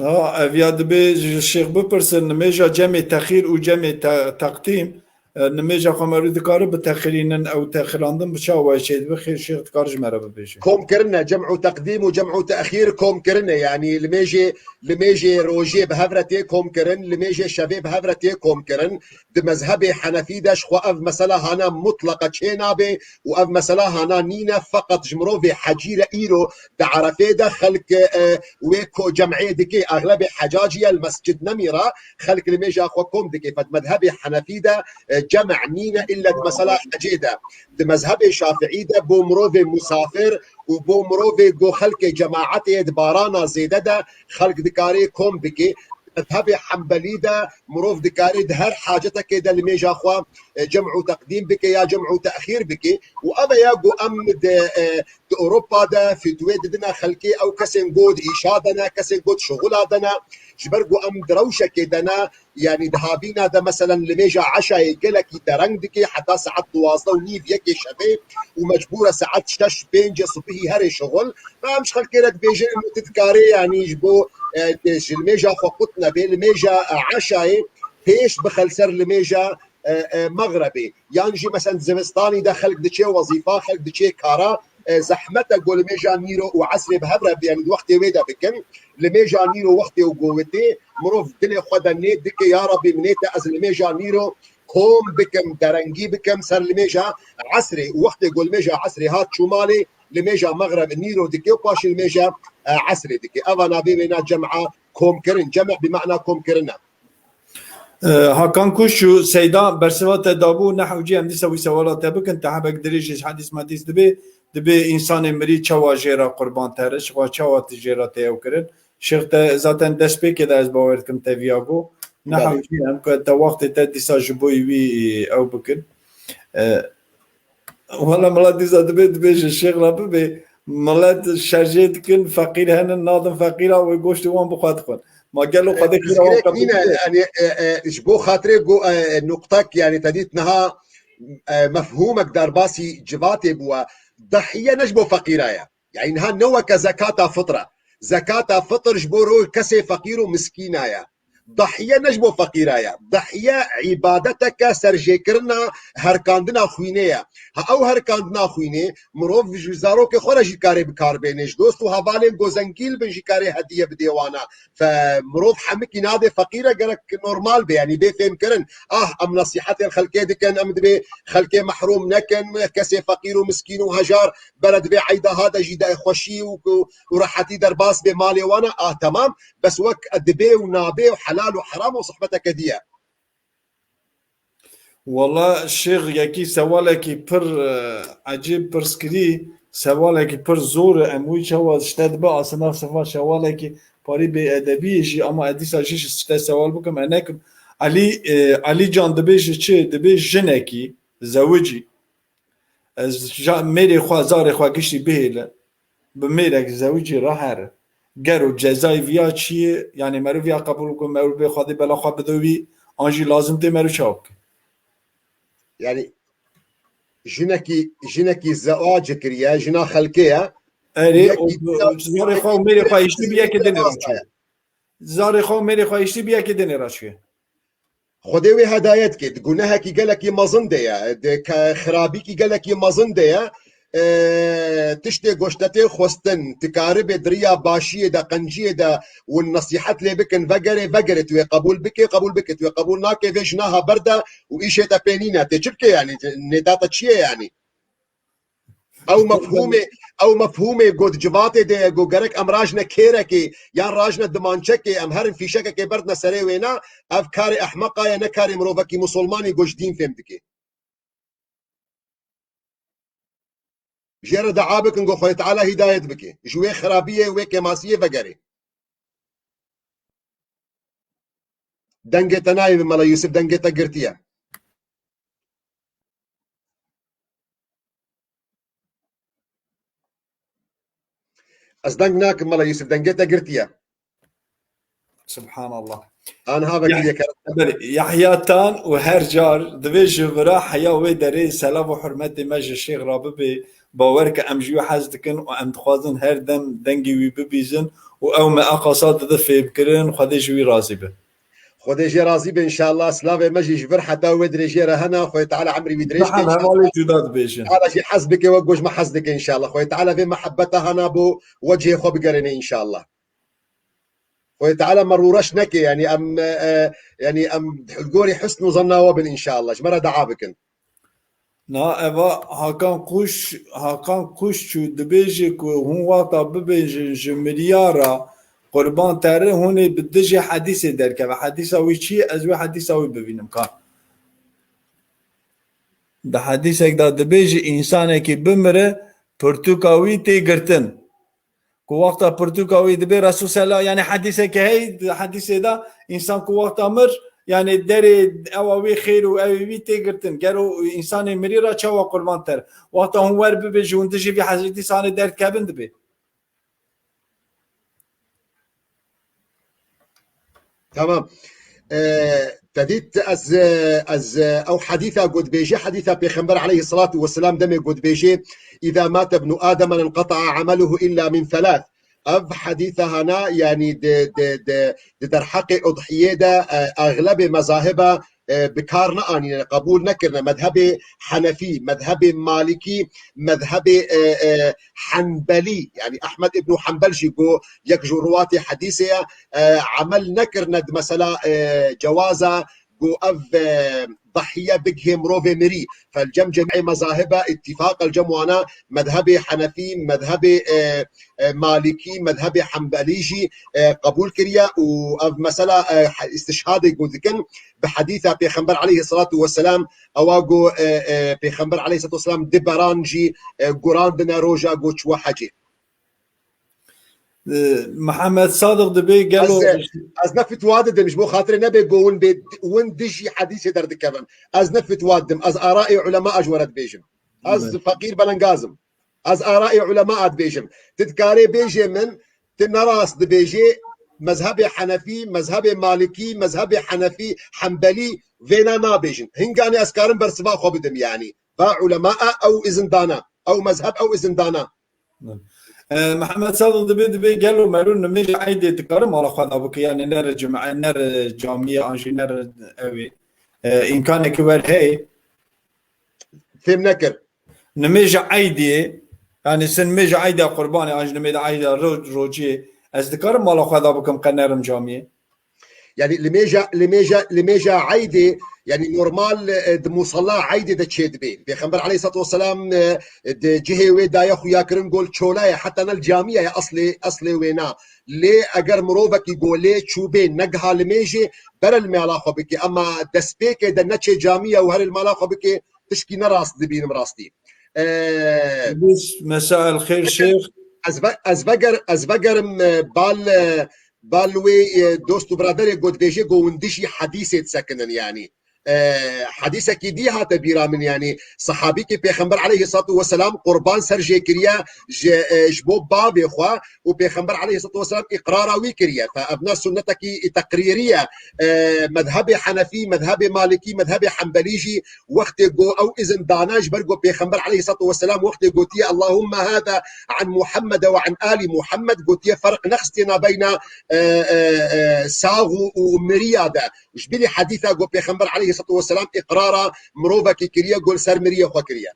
Ha, ev ya dibê ji şêx bipirsin, nimêja cemê texîr û cemê te-, teqdîm, e, nimêja xwe merû dikare bitexirînin, ew texirandin bi çawa çêdibe, xêr şêx dikare ji me re bibêje. Kom kirine, cem û teqdîm û cem û te'xîr kom kirine, yanî limêjê, limêjê rojê bi hev re tê kom kirin, limêjê şevê bi hev re tê kom kirin. Di mezhebê Henefî de ji xwe ev mesela hana mutleqa çê nabe û ev mesela hana nîne, feqet ji mirovê hecî re îro di Erefê de xelk, e, wê ko cem'ê dike, exlebê hecacî ye, li mescid nemîra, xelk li mêja xwe kom dike. Fed mezhebê Henefî de, e, cem' nîne, ille di mesela hecê de. Di mezhebê Şafi'î de bo mirovê musafir û bo mirovê go xelkê cemaetê di barana zêde de xelk dikarê kom bike. Mezhebê Hembelî de mirov dikarê di her hacetekê de li mêja xwe, e, cem' û teqdîm bike ya cem' û te'xîr bike. Û ev e ya ku em di, e, di Ewropa de fitwê didine xelkê, ew kesên ku di îşa de ne, kesên ku di şixula de ne, ji ber ku em di rewşekê de ne, yanî di havîna de meselen li mêja eşayê gelekî dereng dike, heta saet duwazdeh û nîv yekê şevê û mecbûr e saet şeş pêncê sibihî herê şixul. Em ji xelkê re dibêjin, tu dikarê, yanî ji bo, e, ji li mêja xwe qut nebe, li mêja, e, eşayê pêş bixe li ser li mêja, e, e, mexrebê. Yan jî, meselen, di zivistanî de xelk diçe wezîfa, xelk diçe kara, e, zehmet e, go li mêja nîro û esrê bi hev re, yanî di wextê wê de bikin. Li mêja nîro wextê û govitê, mirov dilê xwe de nê dike, ya Rabbî, min nê te ez li mêja nîro kom bikim, derengî bikim ser li mêja esrê. Û wextê ku li mêja esrê hat çû malê, li mêja mexreb nîro dike û paşê li mêja, e, esrê dike. Eva navê wêna cem'a komkirin. Cem' bi mana komkirin e. E, Hakan Kuşçu, Seyda, bersiva te dabû, ne hewcî em dîsa wî sewala te bikin, te hebek dirêj ji hedîs medîs dibê, dibê însanê mirî çawa jê re qurban tere, ji xwe çawa tu jê re tê ew kirin. Şêx te zaten destpêkê de ez bawer dikim te viya got. Ne Belê. Hewcî em ku te wextê te dîsa ji bo wî ew bikin. E, wela milet dîsa dibê, dibê ji şêx re bibê. Milet şerjê dikin, feqîr henin, nadin feqîra, wê goştê wan bi xwe dixwin. Ma gelo E, xwedê xîra wan pirsgirêk qebûl nîne, dike? Yanî, e, e, ji bo xatirê go, e, nuqtek, yanî te dît niha, e, mefhûmek derbasî civatê bûye. Dehiye ne ji bo feqîra ye. Yanî niha ne weke zekata fitr e. Zekata fitr ji bo ro kesê feqîr û miskîna ye. Dehiye ne ji bo feqîra ye. Dehiye îbadeteke serjêkirina herkandina xwînê ye. Ha ew herkandina xwînê mirov ji zarokê xwe re jî karê bi kar bêne. Ji dost û hevalên ku zengîn bin jî karê hediye bidê wana. Fe mirov hemikî nadê feqîre, gerek normal be, yanî bê fêmkirin. Ah, em nesîhetên xelkê dikin, em dibê xelkê mehrûm nekin, kesê feqîr û miskîn û hejar bere dibê eyda ha de jî de xweşî û, û, û rehetî derbas bê malê wan e. Ah, temam, bes wek dibê û nabê û helal û heram û sohbeteke dî ye. Wala şêx yekî sewalekî pir, e, ecêb pirs kirî, sewalekî pir zor e, em wî çawa ji te dibe asina sifa sewalekî parî bêedebî ye jî, ama ez dîsa jî ji te sewal bikim, ez nekim. Elî, e, Elî Can dibêje çi? Dibê jinekî zewicî, ez ja-, mêrê xwe, zarê xwe giştî bihêle, bi mêrek zewicî re here. Gero cezayê viya çi ye? Yanî meriv ya qebûl ku meriv bê Xwedê bela xwe bide wî, an jî lazim tê meriv çawa bike? Yani jinekî, jinekî zewac kiriye, jina xelkê ye. Erê, zarê xwe û mêrê xwe hiştî bi yekê dinê raçiye. Zarê xwe û mêrê xwe hiştî bi yekê dinê raçiye. Xwedê wê hedayet ke, di gunehekî gelekî mezin de ye, di xirabîkî gelekî mezin de ye. E, tiştê goştetê xwestin, ti karibê di riya başiyê de, qenciyê de hûn nesîhet lê bikin, vegerê, vegerê, tu wê qebûl bikê, qebûl bikê, tu wê qebûl nakê, vê jina ha berde û îşê te pê nîne. Tê çi bikê yanî? Nêta te çi ye yanî? Ew mefhûmê, ew mefhûmê got civatê de ye, got gerek em rajne kêrekê yan rajne dimançekê, em herin fîşekekê berdine serê wêna, ev karê ehmeqa ye, ne karê mirovekî musulmanî got ji dîn fêm dike. Jê re dua bikin, got Xwedê Teala hidayet bike. Ji wê xirabiyê, wê kêmasiyê vegerê. Dengê te nayê min Mela Yûsif, dengê te girtiye. Ez deng nakim Mela Yûsif, dengê te girtiye. Subhanallah. Aniha vekî lê kere. Belê, Yahya Tan û her car divê ji vira heya wê derê selav û hurmetê me ji Şêx re bibe. Bawer ke em ji wî hez dikin û em dixwazin her dem dengê wî bibîzin û ew me eqasa dide fêmkirin, Xwedê ji wî razî be. Xwedê jê razî be înşallah. Silavê me jî ji vir heta wê dirêjiyê re hene. Xwedê Teala emrî wî dirêj ke. Hevalê cuda dibêjin. Teala jî hez bike wek ku ji me hez dike înşallah. Xwedê Teala vê mehebeta hene bo wecihê xwe bigerêne înşallah. Xwedê Teala me rûreş neke, yanî em, e, yanî em li gorî husn û zanna we bin înşallah. Ji me re dua bikin. Na eva Hakan Kuş, Hakan Kuşçu dibêje ku hûn wexta bibêjin ji miryara qurban terin, hûn ê bi dijî hedîsê derkeve. Hedîsa wî çi ye? Ez wê hedîsa wî bivînim ka. Di hedîsek de dibêje însanekî bimire, pirtûka wî tê girtin. Ku wexta pirtûka wî dibê Resul sela, yani hedîseke hey, di hedîsê de însan ku wexta mir, yani derê ewa wî xêr û ew ê wî tê girtin. Gero însanê mirî re çawa qurban ter? Wexta hûn wer bibêjin, hûn dijî vî hedîsanê derdikevin dibê. Tamam. Ee, te dît ez, e, ez, e, ew hedîsa ku dibêje, hedîsa Pêxember aleyhissalatu vesselam demê ku dibêje, "Îza mate ibnu Adem enqeta'a ameluhu illa min thelath." Ev hedîsa hana, yanî di, di, di, di derheqê udhiyê de, e, exlebê mezahiba, e, bi kar neanîne, qebûl nekirine. Medhebê Henefî, medhebê Malikî, medhebê, e, e, Henbelî, yanî Ehmed ibnu Henbel jî got, yek ji ruwatê hedîsê ye, e, emel nekirine di mesela, e, cewaza ku ev, e, dahiye bigihê mirovê mirî. Fel cem cemî mezahibe, îttîfaq el cem wana, medhebê Henefî, medhebê, e, e, Malikî, medhebê Henbelî jî, e, qebûl kiriye û ev mesela, e, he-, îstişhadê ku dikin bi hedîsa Pêxember aleyhissalatu vesselam, ewa ku, e, e, Pêxember aleyhissalatu vesselam di beran jî, e, gurandine roja ku çûwe hecê. E, Mihemed Sadiq dibê gelo. Ez, e, ez ne fitwa didim, ji bo xatirê nebe ku hûn bê, hûn dijî hedîsê derdikevin. Ez ne fitwa didim, ez arayê ulema ji we re dibêjim. Ez Evet. Feqîr belengaz im. Ez arayê ulema dibêjim. Tu dikarê bêjê min, tu nerast dibêjê, mezhebê Henefî, mezhebê Malikî, mezhebê Henefî, Henbelî, vêna nabêjin. Hinganê ez karim bersiva xwe bidim, yanî. Va ulema e, ew izin dana. Ew mezheb, ew izin dana. E, Mihemed Sadiq dibê, dibê gelo mero nimêja eydê dikare mala xwe da bike, yanî nere cime, nere camiyê, an jî nere ewê. E, îmkanekî wer heye? Fêm nekir. Nimêja eydê, yanî sin nimêja eyda qurbanê, an jî nimêja eyda ro-, rocê, ez dikarim mala xwe da bikim, qe nerim camiyê? Yanî limêja, limêja, limêja eydê, yanî normal, e, di musalla eydê de çêdibê. Pêxember aleyhissalatu vesselam, e, di cihê wê daye xuyakirin gol çola ye, heta ne li camiye ye, eslê, eslê wê na. Lê eger mirovekî go lê çûbê, negiha limêjê, bere li mala xwe bike. Ema destpêkê de neçê camiye û herê li mala xwe bike, tişkî ne rast dibînim rastî. E, Mesail xêr şêx. Ez ve-, ez veger-, ez vegerim, e, bal, e, bal wê, e, dost û biraderê ku dibêje ku hûn dijî hedîsê disekinin, yanî. E, hedîsekî dî hate bîra min, yanî sehabîkî Pêxember aleyhissalatu vesselam qurban ser jê kiriye ji, e, ji bo bavê xwe û Pêxember aleyhissalatu vesselam îqrara wî kiriye. Fe evna sunnetekî teqrîrî ye. E, mezhebê Henefî, mezhebê Malikî, mezhebê Henbelî jî wextê ku ew izin dane ji ber ku Pêxember aleyhissalatu vesselam wextê gotiye, "Allahümme hâze an Muhammed ve an ali Muhammed", gotiye ferq nexistê nabeyna, e, e, e, sax û, û miriya de. Ji bilî hedîsa ku Pêxember aleyhissalatu vesselam îqrara mirovekî kiriye, ku li ser miriyê xwe kiriye.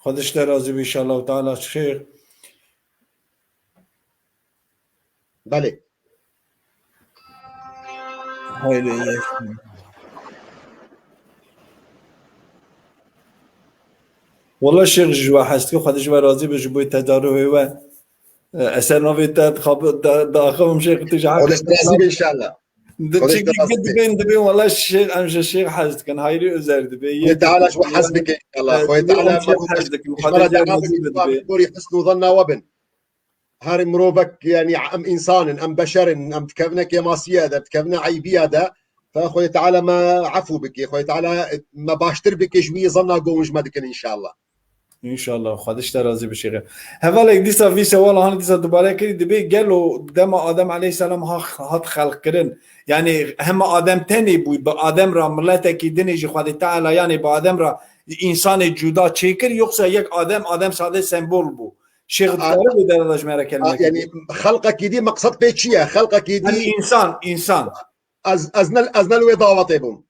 Xwedê ji te razî be, înşallah teala, Şêx. Belê. Haydi. Wala Şêx, ji we hez dikim, Xwedê ji we razî be, ji bo tedarûhê we. E, ez ser navê te dixab-, da-, daxivim Şêx, tu ji Xwedê ji te razî be înşallah. Di Xwedê ji te çekî razî be. Dibên, dibên, wala Şêx, em ji Şêx hez dikin. Hayrî Özer dibe. Xwedê Teala ji we hez bike înşallah. Xwedê Teala hez dikin. Xwedê ji we razî be. Gorî husn û zanna we bin. Her mirovek, yanî em însan in, em beşer in, em dikevine kêmasiya de, dikevine eybiya de. Fe Xwedê Teala me efû bike, Xwedê Teala me baştir bike ji wî zanna ku hûn ji me dikin înşallah. Înşallah, Xwedê ji te razî be Şêxê. Hevalek dîsa vî sewala han dîsa dubare kirî, dibê gelo dema Adem aleyhisselam ha-, hat xelqkirin, yanî hema Adem tenê bû, bi Adem re miletekî dinê jî Xwedê Teala, yanî bi Adem re însanê cuda çêkir, yoksa yek Adem, Adem sade sembol bû? Şêx, a, dikare vê dere de ji me re kelmekî yanî bê? Xelqekî dî meqsed pê çi ye? Xelqekî dî. Yanî însan, însan. Ez, ez ne, ez ne li wê dawetê bûm.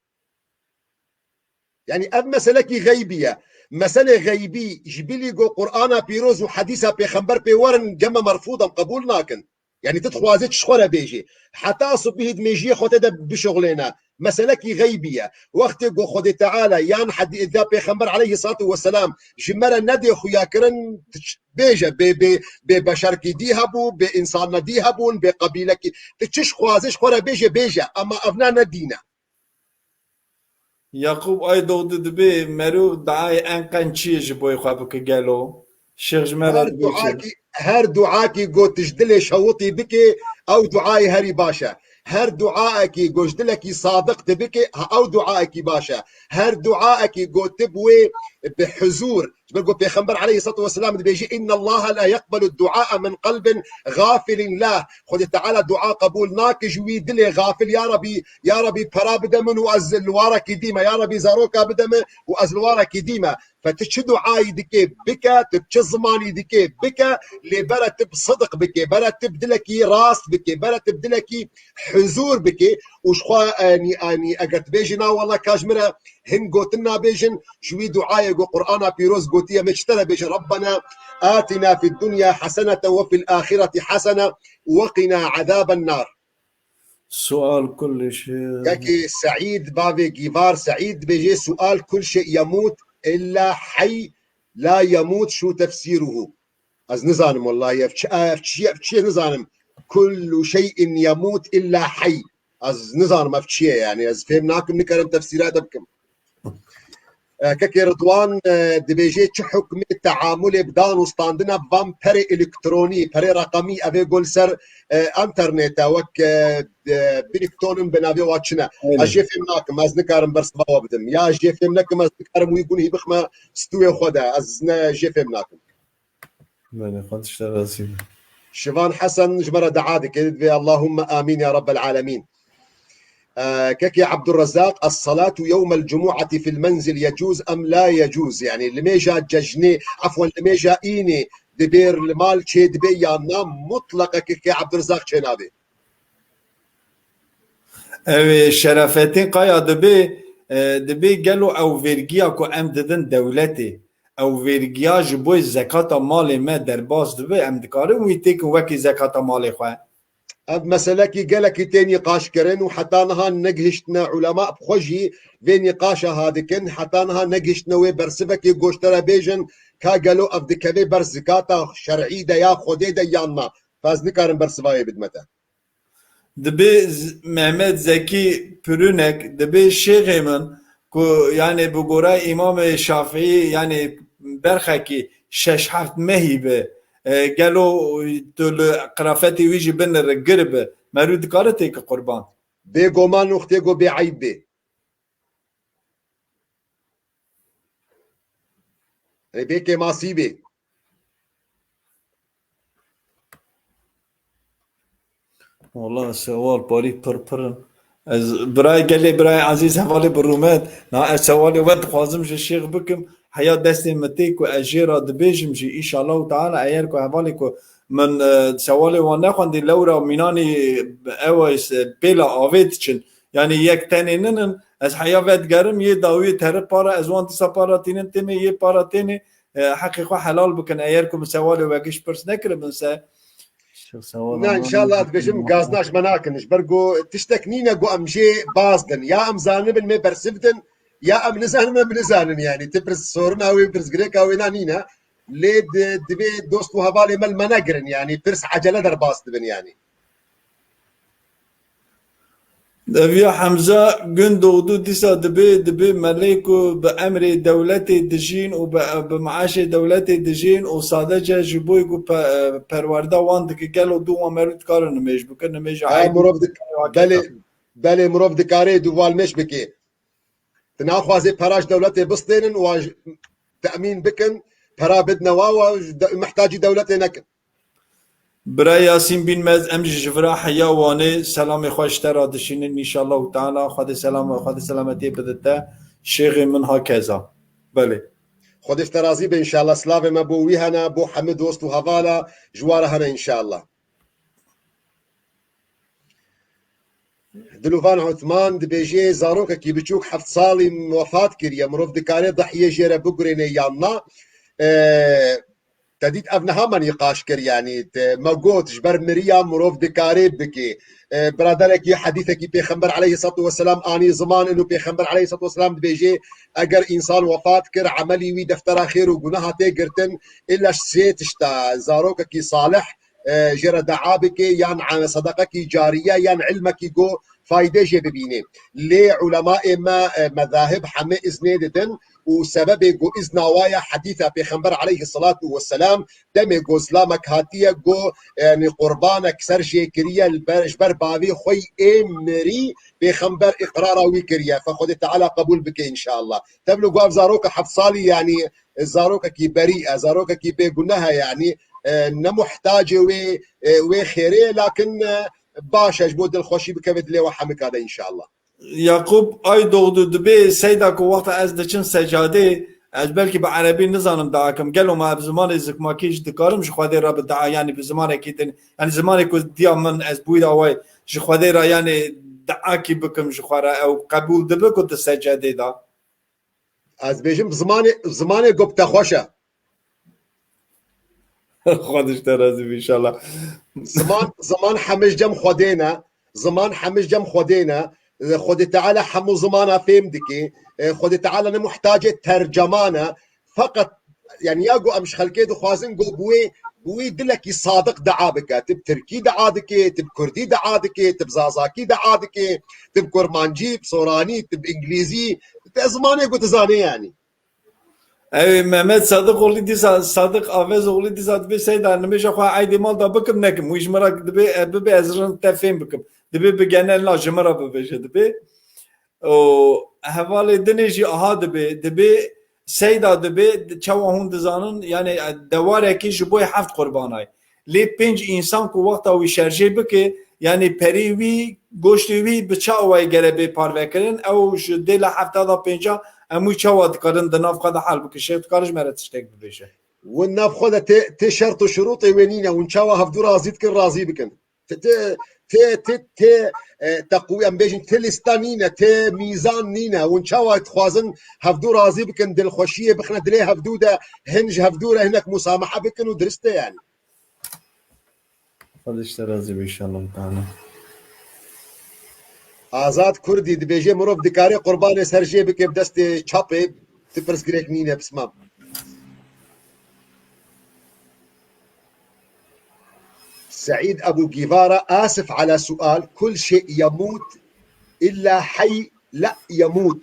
Yanî ev meselekî xeybî ye. Meselê xeybî ji bilî ku Qur'ana pîroz û hedîsa pêxember pê werin geme merfûd em qebûl nakin. Yanî tu dixwazî çi ji xwe re bêjî? Heta sibihî di mêjiyê xwe tê de bişuxlêne. Meselekî xeybî ye. Wextê ku Xwedê Teala yan hedî-, ya pêxember aleyhissalatu vesselam ji me re nedê xuya kirin, tu ç-, bêje, bê, bê, bê beşerkî dî hebû, bê însanne dî hebûn, bê qebîlekî. Tu çi ji xwazî ji xwe re bêje, bêje. Ema ev ne, ne dîn e. Yaqûb Aydoğdu dibê, mero duayê en qençiyê ji boy xwe bike gelo? Şêx ji me re dibê çi? Her duakî, her duakî got ji dilê şewitî bike, ew duayê herî baş e. Her duaekî got ji dilekî sadiq dibike, ha, ew duaekî baş e. Her duaekî got bi wê, bi huzûr, ji ber ku Pêxember aleyhissalatu vesselam dibêje, "Inna Allaha la yeqbelu duaa min qalbin gafilin lah." Xwedê Teala dua qebûl nake ji wî dilê gafil, "Ya Rebî, ya Rebî, pera bide min û ez li warekî dî me, ya Rebî, zaroka bide min û ez li warekî dî me." Fe tu çi duayî dike, bike, tu çi zimanî dike, bike, lê bere tu bi sidiq bike, bere tu bi dilekî rast bike, bere tu bi dilekî huzûr bike û ji xwe, e, nî, e, nî, eger tu bêjî, "Na, wela ka ji min re hin gotin nabêjin", ji wî duayê ku Qur'ana pîroz gotiye, me ji te re bêje, "Rabbena atina fid dunya haseneten ve fil ahireti hasene ve qina azaben nar." Sual kulli şey. Kekê Seîd, bavê Gîvar Seîd dibêje, "Sual kul şey yemût illa hey la yemût şu tefsîruhu." Ez nizanim wellahî, ev çi, ev çi, ev çi nizanim. "Kullu şeyin yemût illa hey." Ez nizanim ev çi ye, yanî ez fêm nakim, nikarim tefsîra te bikim. E, kekê Ridwan, e, dibêje, çi hukmê teamulê bi dan û standina van perê elektronî, perê reqemî, ev ê got li ser, e, enternete wek, e, e, Bitcoin bi navê wa çi ne? Aynen. Ez jê fêm nakim, ez nikarim bersiva we bidim. Ya ez jê fêm nekim, ez nikarim wî gunhî bixme stûyê xwe de. Ez ne jê fêm nakim. Belê, Xwedê ji te razî be. Şivan Hesen ji me re dua dike, divê Allahümme amîn ya Rabbel alemîn. Ee, kekê Abdurrezzaq, "Es-salatu yewmel cumu'ati fil menzil yecuz em la yecuz?" Yani limêja cejnê, afwen, limêja înê dibêr li mal çê dibe yan na, mutleqa kekê Abdurrezzaq çê nabe. Ew ê Şerafettin Kaya dibê, e, dibê gelo ew vergiya ku em didin dewletê, ew vergiya ji bo zekata malê me derbas dibe, em dikarin wî têkin wekî zekata malê xwe? Ev meselekî gelekî tê nîqaşkirin û heta niha negihiştine, ulema bi xwe jî vê nîqaşa ha dikin, heta niha negihiştine wê bersivekê goştera bêjin ka gelo ev dikeve ber zikata şer'î de ya Xwedê de yan na. Ez nikarim bersivayê bidime te. Dibê z-, Mehmet Zekî Pürünek, dibê şêxê min ku, yani, bi gora Îmamê Şafîî, yani, berxekî şeş heft mehî bi, E, gelo tu li qirafetê wî jî binire, gir bi. Merû dikare têke qurban. Bê goman û xtê go bê eyb bê. Ê bê kêmasî bê. Wala sewal parî pir pir in. Ez birayê gelê, birayê ezîz, hevalê bi rûmet. Na ez sewalê we dixwazim ji şêx bikim. Heya destê min tê ku ez jê re dibêjim jî, înşallahu teala, eyer ku hevalê ku min, e, sewalê wan nexwendî, lewra mînanî ew e, pêla avê diçin. Yanî yek tenê ninin, ez heya vedigerim, yê dawiyê terib para, ez wan dîsa para tînim, têmê yê para tênê, e, heqê xwe helal bikin. Eyer ku min sewalê we giş pirs nekiribin se, Şêx sewala Na, înşallah, dibêjim, gazna ji me nakin. Ji ber ku tiştek nîne ku em jê baz din. Ya em zanibin, me bersiv din, ya em nizanin, em nizanin. Yanî, ti pirs sorina wê, pirsgirêka wê na nîne. Lê di-, divê dost û hevalê me li me negirin. Yanî, pirs ecele derbas dibin, yanî. Ev ya Hemza Gündoğdu dîsa dibê, dibê melê ku bi emrê dewletê dijîn û bi, bi meaşê dewletê dijîn û sadece ji bo ku pe-, perwerda wan dike, gelo dû wan merû dikare nimêj bike, nimêja Ha, eydî mirov dik-, belê, belê, mirov dikare dû wan mêj bike. Ti naxwazê pera ji dewletê bistênin û wan ji-, temîn bikin, pera bidine wa, wa ji de-, mihtacî dewletê nekin. Bira Yasîn Bînmez, em jî ji vira heya Wanê selamê xwe ji te re dişînin, înşallahu teala. Xwedê selam, Xwedê selametiyê bide te. Şêxê min ha keza. Belê. Xwedê ji te razî be înşallah. Silavê me bo wî hene, bo hemî dost û hevala ji wa re hene înşallah. Dilovan Utman dibêje, zarokekî biçûk heft salî wefat kiriye, mirov dikare dihiyê jê re bigurêne yan na? E, te dît ev niha me nîqaş kir, yanî te, me got, ji ber miriya mirov dikare bike. E, biraderekî hedîsekî Pêxember aleyhissalatu vesselam anî ziman, û Pêxember aleyhissalatu vesselam dibêje, eger însan wefat kir, emelî wî deftera xêr û gunaha tê girtin, illa ji sê tişta, zarokekî salih, e, jê re dua bike, yan, e, sedeqekî cariye, yan ilmekî ku faydê jê bibîne. Lê ulemaê me, e, mezahib hemê iznê didin û sebebê ku izna wa ye hedîsa Pêxember aleyhissalatu vesselam, demê ku zilamek hatiye ku, yanî, qurbanek ser jê kiriye, li ber, ji ber bavê xwe yê ê mirî Pêxember îqrara wî kiriye. Fe Xwedê Teala qebûl bike înşallah. Tevlo ku ev zaroka heft salî, yanî, zarokekî berî e, zarokekî bêguneh e, yanî, e, ne muhtacê wê, e, wê xêrê ye, lakin, e, baş e, ji bo dilxweşî bikeve dilê we hemika de înşallah. Yaqûb Aydoğdu dibê, Seyda, ku wexta ez diçim secadê, ez belkî bi erebî nizanim dua kim. Gelo ma bi zimanê zikmakî jî dikarim ji Xwedê re bi dua, yanî bi zimanekî din, yanî zimanê ku diya min ez bi wî de awayî ji Xwedê re, yanî duakî bikim ji xwe re, ew qebûl dibe ku di secadê de? Ez bêjim zimanê, zimanê ku bi te xweş e. Xwe ji te razî be înşallah. Ziman, ziman hemî ji cem Xwedê ne. Ziman hemî ji cem Xwedê ne. Xwedê Teala hemû zimana fêm dike. Xwedê Teala ne muhtacê terceman e. Feqet, yanî, ya ku em ji xelkê dixwazin ku bi wê, bi wî dilekî sadiq dua bike. Tu bi tirkî dua dike, tu bi kurdî dua dike, tu bi zazakî dua dike, tu bi kurmancî, bi soranî, tu bi îngilîzî, tu zimanê ku tu zanê, yanî. Ew Mehmet Sadiqoğlu dîsa, Sadiq Avezoğlu dîsa dibê, Seyda, nimêja xwe eydê mal da bikim nekim. Wî ji min re dibê, e, bibe ez rind te fêm bikim. Dibê bi genel na ji min re bibêje dibê. Û hevalê dinê jî aha dibê, dibê Seyda dibê, çawa hûn dizanin, yanî, e, dewarekî ji bo heft qurbanay. Lê pênc însan ku wexta wî şerjê bike, yanî perê wî, goştê wî bi çi awayî gere bê parvekirin, ew ji dêla hefta da pênca em wî çawa dikarin di nav xwe de hal bikin? Şêx, dikare ji me re tiştek bibêje? Win nav xwe de tê, tê şert û şurûtê wê nîne, hûn çawa hevdû razî dikin, razî bikin. Tê, tê, tê, tê, e, teqwî, em bêjin, tê lîsta nîne, tê mîzan nîne. Hûn çawa dixwazin hevdû razî bikin, dilxweşiyê bixine dilê hevdû de, hin ji hevdû re hinek musamaha bikin û dirist e yanî. Xwedê ji te razî be înşallah teala. Azad Kurdî dibêje, mirov dikare qurbanê ser jê bike bi destê çapê, ti pirsgirêk nîne, pismam. سعيد أبو جيفارا، آسف على سؤال، كل شيء يموت إلا حي لا يموت،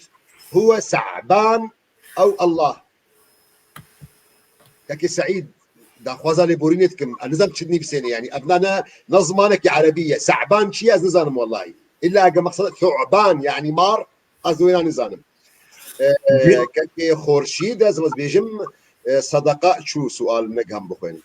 هو ثعبان أو الله؟ Kekê Seîd, Daxwaza lêborînê dikim. Ez nizam çi nivîsêne yani. Evna ne, ne zimanekî erebî ye. Se'ban çi ye ez nizanim wellahî. Îlla ege mexsed thu'ban yani mar, ez wêna nizanim. E, e, Kekê Xorşîd ez vaz bêjim, e, sedeqa çû sual negam bixwên.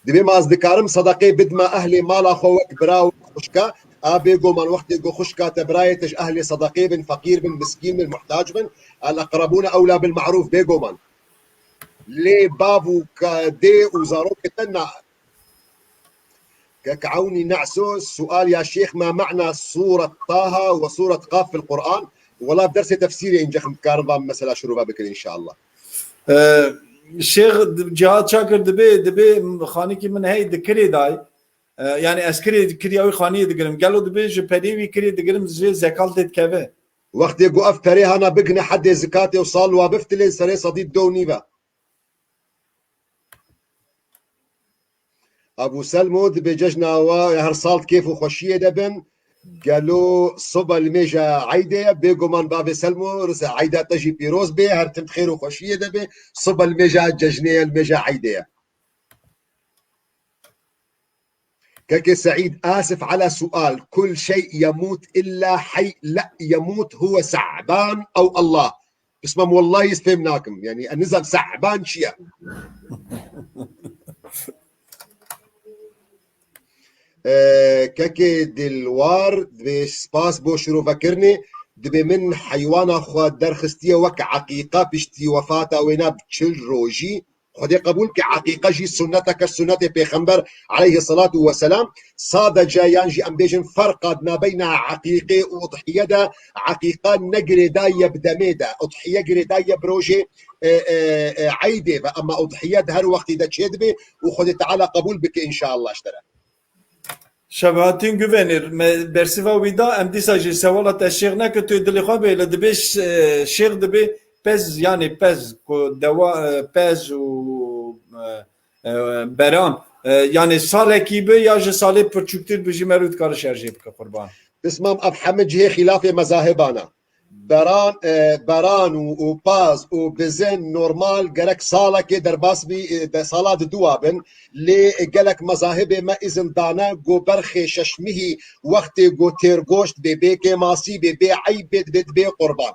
Dibê ma ez dikarim sedeqê bidma ehlê mala xwe wek bira û xwişka, a bêgoman wextê ku xwişka te birayê te ji ehlê sedeqê bin, feqîr bin, miskîn bin, muhtac bin, el eqrebûne ewla bil ma'rûf bêgoman. Lê bav û ka-, dê û zarokê te na. Kek Ewnî Ne'so, sual ya şêx, ma me'na sûret Taha ve sûret Qaf fil Qur'an? Wela bi dersê tefsîrê înce xim dikarin van mesela şirove bikin înşallah. Ee, Şêx Cihat Çakir dibê, dibê xanîkî min hey di kirê day. Ee, yani ez kirê, kirya wî xaniyê digirim. Gelo dibê ji perê wî kirê digirim, ji zekat lê dikeve? Wextê ku ev perê hana bigine hedê zikatê û sal wa biftilên serê sedî do nîve. Abu Selmo dibê cejna wa her sal kêf û xweşiyê de bin. Gelo soba li mêja eydê ye? Bêguman bavê Selmo, rize eyda te jî pîroz bê, her tim xêr û xweşiyê de bê. Soba li mêja cejnê ye, li mêja eydê ye. Kekê Seîd, asif ala sual. Kul şey yemût illa hey, la yemût huwe Se'ban ew Allah. Pismam, wellahî ez fêm nakim. Yani, ez nizam Se'ban çi ye? Ee, kekê Dilwar, dibê spas bo şirovekirinê. Dibê min heywana xwe derxistiye wek eqîqa piştî wefata wêna bi çil rojî. Xwedê qebûl ke eqîqa jî sunneteke, sunnetê Pêxember aleyhisselatu vesselam. Sadece yan jî em bêjin ferqa di nabeyna eqîqê û udhiye de, eqîqa ne girêdayî ye bi demê de. Udhiye girêdayî ye bi rojê, e, e, e, eydê ve. Ama udhiye di her wextî de çêdibê û Xwedê Teala qebûl bike înşallah ji te re. Şebahatîn Guvenîr, me bersiva wî da, em dîsa jî sewala te şêx neke, tu dilê xwe bê, li dibê ş-, e, şêx dibê pez, yani pez, ku dewa, e, pez û, e, e, beran, e, yani salekî bi ya ji salê pirçûktir bi jî merû dikare şerjê bike qurban. Pismam, ev heme cihê xîlafê mezahibana. Beran, e, beran û, û paz û bizin normal gerek salekê derbas bî, e, de sala diduwa bin. Lê gelek mezahibê me îzin dane ku berxê şeşmihî wextê ku têrgoşt bê, bê kêmasî bê, bê eyb bê, dibê, dibê qurban.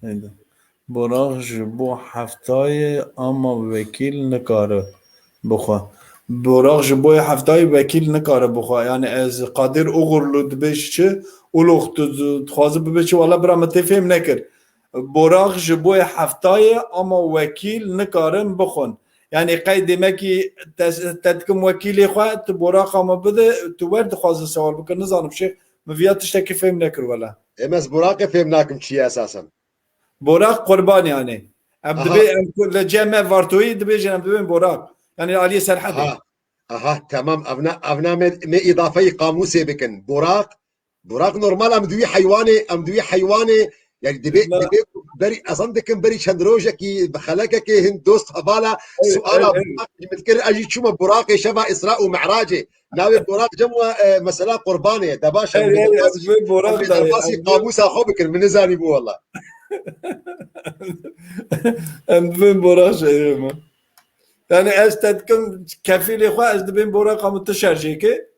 Heyde. Boraq ji bo heftayê ama wekîl nikare bixwe. Boraq ji bo heftayê wekîl nikare bixwe. Yani ez Qadir Uğurlu dibêj çi? Ulox tu dixwazi bibe çi? Wala bira, me tê fêm nekir. Boraq ji bo heftayê ama wekîl nikarin bixwin. Yani qey demekî te, te dikim wekîlê xwe, tu boraqa me bide, tu wer dixwazi sewal bikir, nizanim şêx, min viya tiştekî fêm nekir wela. Em ez boraqê fêm nakim çi ye esasen. Boraq qurban yani. Em Aha. dibê, em ku li cem me Vartoyî dibêjin, em dibên Boraq. Yani aliyê Serhedê. Aha. Aha, tamam. Evna, evna me, me îdafeyî qamûsê bikin. Boraq, Boraq normal em di wî heywanê, em di wî heywanê, yani dibê, Na. dibê berî, ez zan dikim berî çend rojekî bi xelekekê hin dost hevala Ey, suala ey, ey. Boraq min dikir, ez jî çûme Boraqê şeva Îsra û Mi'racê. Navê Boraq cem we, e, mesela qurbanê. Debaş Ey, em ey, ey, derbas, em Boraq em da, derbasî em qamûsa xwe bikin. Min nizanî bû wela. Em dibên Boraq şerê me. Yani ez te dikim kefîlê xwe, ez dibên Boraq em tu şerjê ke.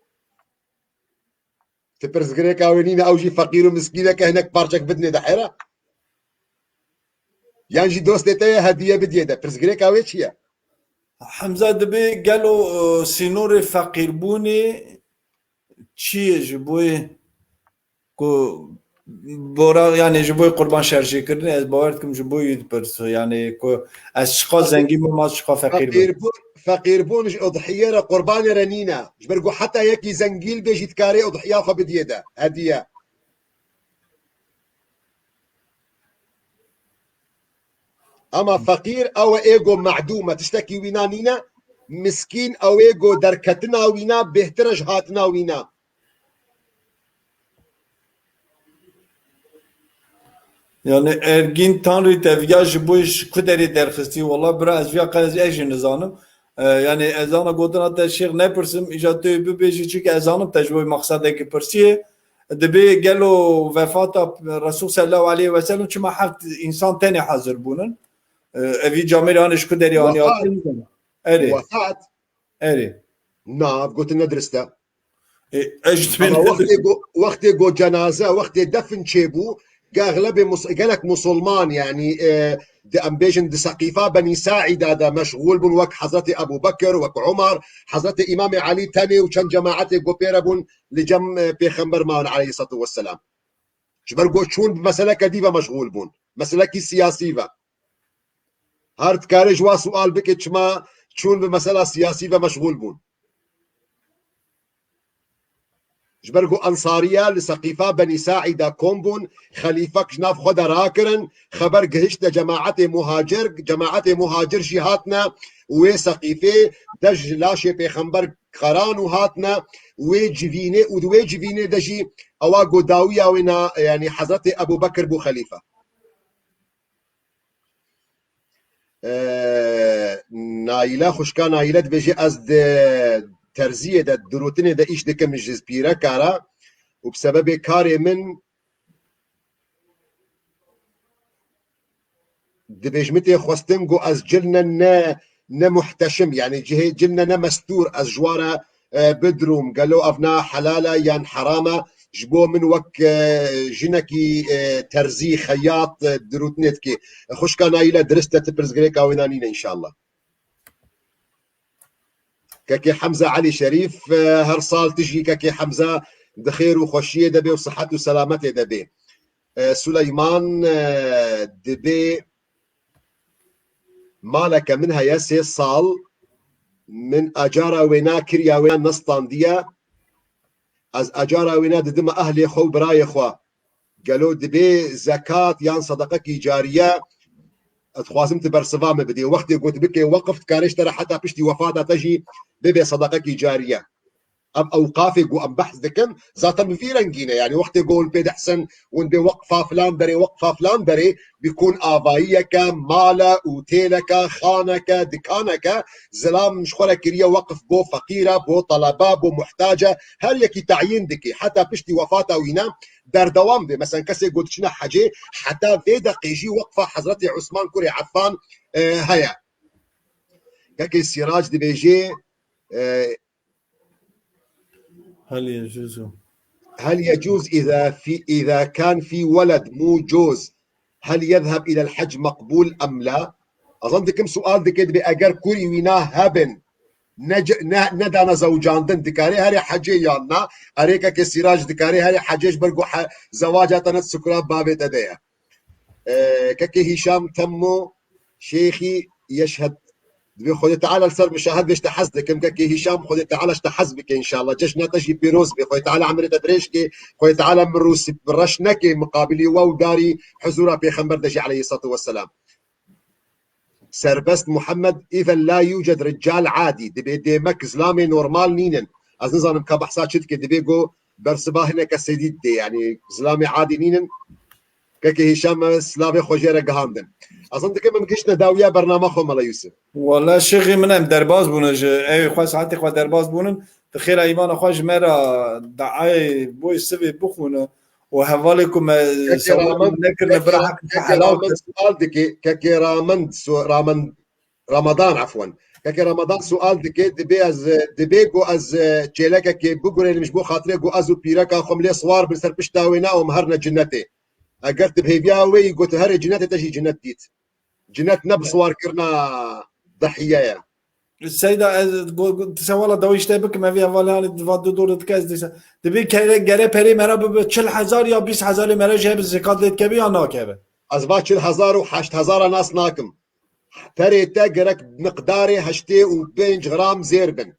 Ti pirsgirêka wê nîne, ew jî feqîr û miskîneke hinek parçek bidinê de hera? Yan jî dostê te ye hediye bidiyê de. Pirsgirêka wê çi ye? Hemza dibê gelo, e, sînorê feqîrbûnê çi ye ji bo yê ku Bora, yani ji bo yê qurban şerjê kirinê, ez bawer dikim ji bo yê dipirso. Yani ku ez çiqa zengîn bim, ez çiqa feqîr bim. Feqîrbûn, feqîrbûn ji udhiye re, qurbanê re nîne. Ji ber ku heta yekî zengîn bê jî dikarê udhiya xwe bidiyê de. Hediye. Ama feqîr ew e ê go me'dûm e, tiştekî wîna nîne. Miskîn ew ê go derketina wîna bêhtir e ji hatina wîna. Yani Ergîn Tanrî te viya ji bo ji ku derê derxistî? Wala bira ez viya qe ez ê jî nizanim. E, yani ez ana gotina te şêx nepirsim, îja tu yê bibêjî, çunke ez zanim te ji bo maqsedekî pirsiyê. Dibê gelo vefata Resul sallallahu aleyhi ve sellem çima heft insan tenê hazir bûnin? E, evî camêrê anê ji ku derê anî Wefat. hatin? Erê. Wefat. Erê. Na, gotin ne dirist e. E, ez ji Ama wextê go, wextê go cenaze, wextê defin çêbû, ge-, exlebê mus-, gelek musulman, yani, e, di, em bêjin di Seqîfa Benî Saîda de meşxûl bûn, wek Hezretê Ebu Bekir, wek Umar, Hezretê Îmamê Elî tenê û çend cemaetê ku pê re bûn li cem, e, Pêxember mawn aleyhissalatu vesselam. Ji ber ku çûn bi meseleke dî ve meşxûl bûn. Meselekî siyasî ve. Her dikare ji wa sual bike çima çûn bi mesela siyasî ve meşxûl bûn. Ji ber ku Ensariya li Seqîfa Benî Saîda kom bûn, xelîfek ji nav xwe de rakirin, xeber gihişte cemaetê muhacir, cemaetê muhacir jî hatine wê Seqîfê, dej ji laşê Pêxember xeran û hatine wê civînê û di wê civînê de jî ewa ku dawiya wê na, yanî Hezretê Ebu Bekir bû xelîfe. E, Naîle, xwişka Naîle dibêje, ez di terziyê de, di rûtinê de îş dikim ji pîreka re û bi sebebê karê min dibêj min tê xwestin ku ez cilne ne, ne muhteşim, yani cihê cilne ne mestûr, ez ji wa re, e, bidrûm, gelo ev na helal e yan heram e, ji bo min wek, e, jinekî, e, terzî, xeyat, e, di rûtinê dikê. Xwişka Naîle dirist e, ti pirsgirêka wê na nîne înşallah. Kekê Hemza Elî Şerîf, e, her sal tu jî kekê Hemza di xêr û xweşiyê de bê û sihet û selametê de bê. E, Suleyman, e, dibê maleke min heye sê sal, min acara wêna kiriya wêna nestandiye, ez acara wêna didime ehlê xwe û birayê xwe. Gelo dibê zekat yan sedeqekî cariye? Ez dixwazim tu bersiva min bidî. Wextê ku tu bikê weqf, dikare ji te re heta piştî wefata te jî bibe sedeqekî cariye. Ev ewqafê ku em behs dikin, zaten bi vî rengî ne. Yani wextê ku hûn pê dihsin, hûn bê weqfa filan derê, weqfa filan derê, bikûn avayiyeke, mal e, otêleke, xaneke, dikaneke, zilam ji xwe re kiriye weqf bo feqîr e, bo telebe, bo muhtac e, her yekî teyîn dikê. Heta piştî wefata wî ne, berdewam be. Mesela kesê ku diçine hecê, heta vê deqê jî weqfa Hezretê Osman kurê Affan, e, heye. Kekê Sîrac dibêje, e, هل يجوز؟ هل يجوز إذا في، إذا كان في ولد مو جوز، هل يذهب إلى الحج مقبول أم لا؟ Ez dikim sual dike, dibê eger kurî wîna hebin, ne ce-, ne, nedane zewcandin, dikare herê hecê yan na? Erê kekê Sîrac, dikare herê hecê ji ber ku he-, zewaca te ne di sukura bavê te de ye. E, kekê Hîşam Temmo Şêxî Yeşhed. Dibê Xwedê Teala li ser min şahid be, ji te hez dikim. Kekê Hîşam, Xwedê Teala ji te hez bike înşallah. Cejna te jî pîroz be. Xwedê Teala emrê te dirêj ke. Xwedê Teala min rûsî reş neke miqabilî we û darî huzura Pêxember de jî aleyhissalatu vesselam. Serbest Muhammed, izen la yuced rical adi. Dibê demek zilamê normal nînin. Ez nizanim ka behsa çi dike. Dibê go bersiva hineke sedî didê. Yani zilamê adî nînin. Kekê Hîşam, me silavê xwe jê re gihandin. Ez him dikim em giştine dawiya bernama xwe, Mela Yûsif. Wala şêxê min em derbas bûne ji ew xwe saetê xwe derbas bûnin. Di xêra îmana xwe ji me re daayê boy sivê bixwîne û hevalê ku me Kekê sewal Ramend, nekirine bira kekê, heq kekê helal Ramend kir. Sual dike, kekê Ramend, su-, Ramend, Ramadan, efwen. Kekê Ramadan sual dike, dibê ez, dibê ku ez, e, çêlekekê bigurênim ji bo xatirê ku ez û pîreka xwe em lê siwar bin ser pişta wê, na em herine cinetê. Eger tu bi hêviya wê yî, got, herê cinetê te jî cinet dît. Cinet ne bi siwarkirina dehiye ye. Seyda, ez go-, go-, tu sewala dawî ji te bikim, evî hevalê halê diva du dor dike, ez dîsa. Dibê kere, gere perê me re bibe çil hezar ya bîst hezarê me re jê bi zekat lê dikeve ya nakeve? Ez va çil hezar û heşt hezara nas nakim. Perê te gerek miqdarê heştê û pênc gram zêr bin.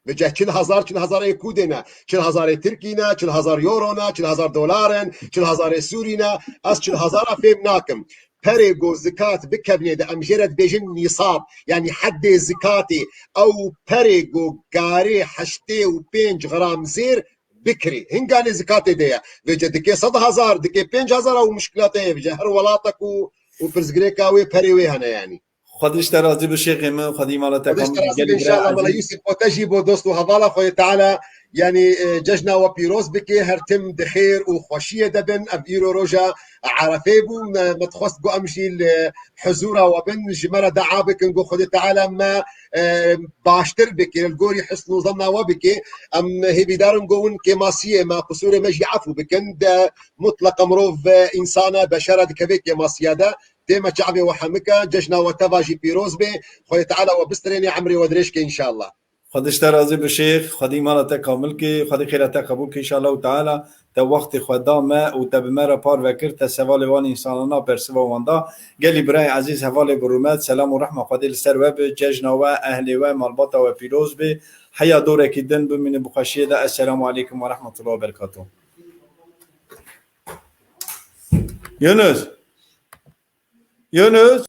Vêce çil hezar, çil hezar ê ku dê ne? Çil hezar ê Tirkî ne, çil hezar euro ne, çil hezar dolar in, çil hezar ê Sûrî ne. Ez çil hezara fêm nakim. Perê go zikat bikevnê de em jê re dibêjin nîsab, yanî heddê zikatê. Ew perê go karê heştê û pênc gram zêr bikirî. Hinganê zikatê de ye. Vêce dikê sed hezar, dikê pênc hezar ew muşkila te ye. Vêce her welatek û, û pirsgirêka wê perê wê hene yanî. Xwedî ji te razî bi şêxê min, xwedî mala te Xwedî ji te razî bi, înşallah. Mela Yûsif, bo te jî, bo dost û hevala xwe, Teala Yanî e, cejna we pîroz bike, her tim di xêr û xweşiyê de bin. Ev îro roja Erefê bû, me, me dixwest ku em jî li huzûra we bin, ji me re dua bikin ku Xwedê Teala me e, baştir bike, li gorî hisn û zanna we bike. Em hêvîdar in ku hûn kêmasiyê me, qisûrê me jî efû bikin. De mutleqa mirov e, însan e, beşer e, dikeve kêmasiya de. Dê me çavê we hemik e, cejna we teva jî pîroz be. Xwedê Teala we bistrêne, emrê we dirêj ke înşallah. Xwedê ji te razî bi şêx, Xwedî mala te kamil ke, Xwedî xêra te qebûl ke, înşallah teala te wextê xwe da me û te bi me re parve kir, te sevalê wan însanana bersiva wan da. Gelî birayê ezîz, hevalê bi rûmet, selam û rehma Xwedê li ser we bi, cejna we, ehlê we, malbata we pîroz be. Heya dorekî din bimînin bi xweşiyê de. Esselamu aleykum ve rahmetullah ve berekatuh. Yunus. Yunus.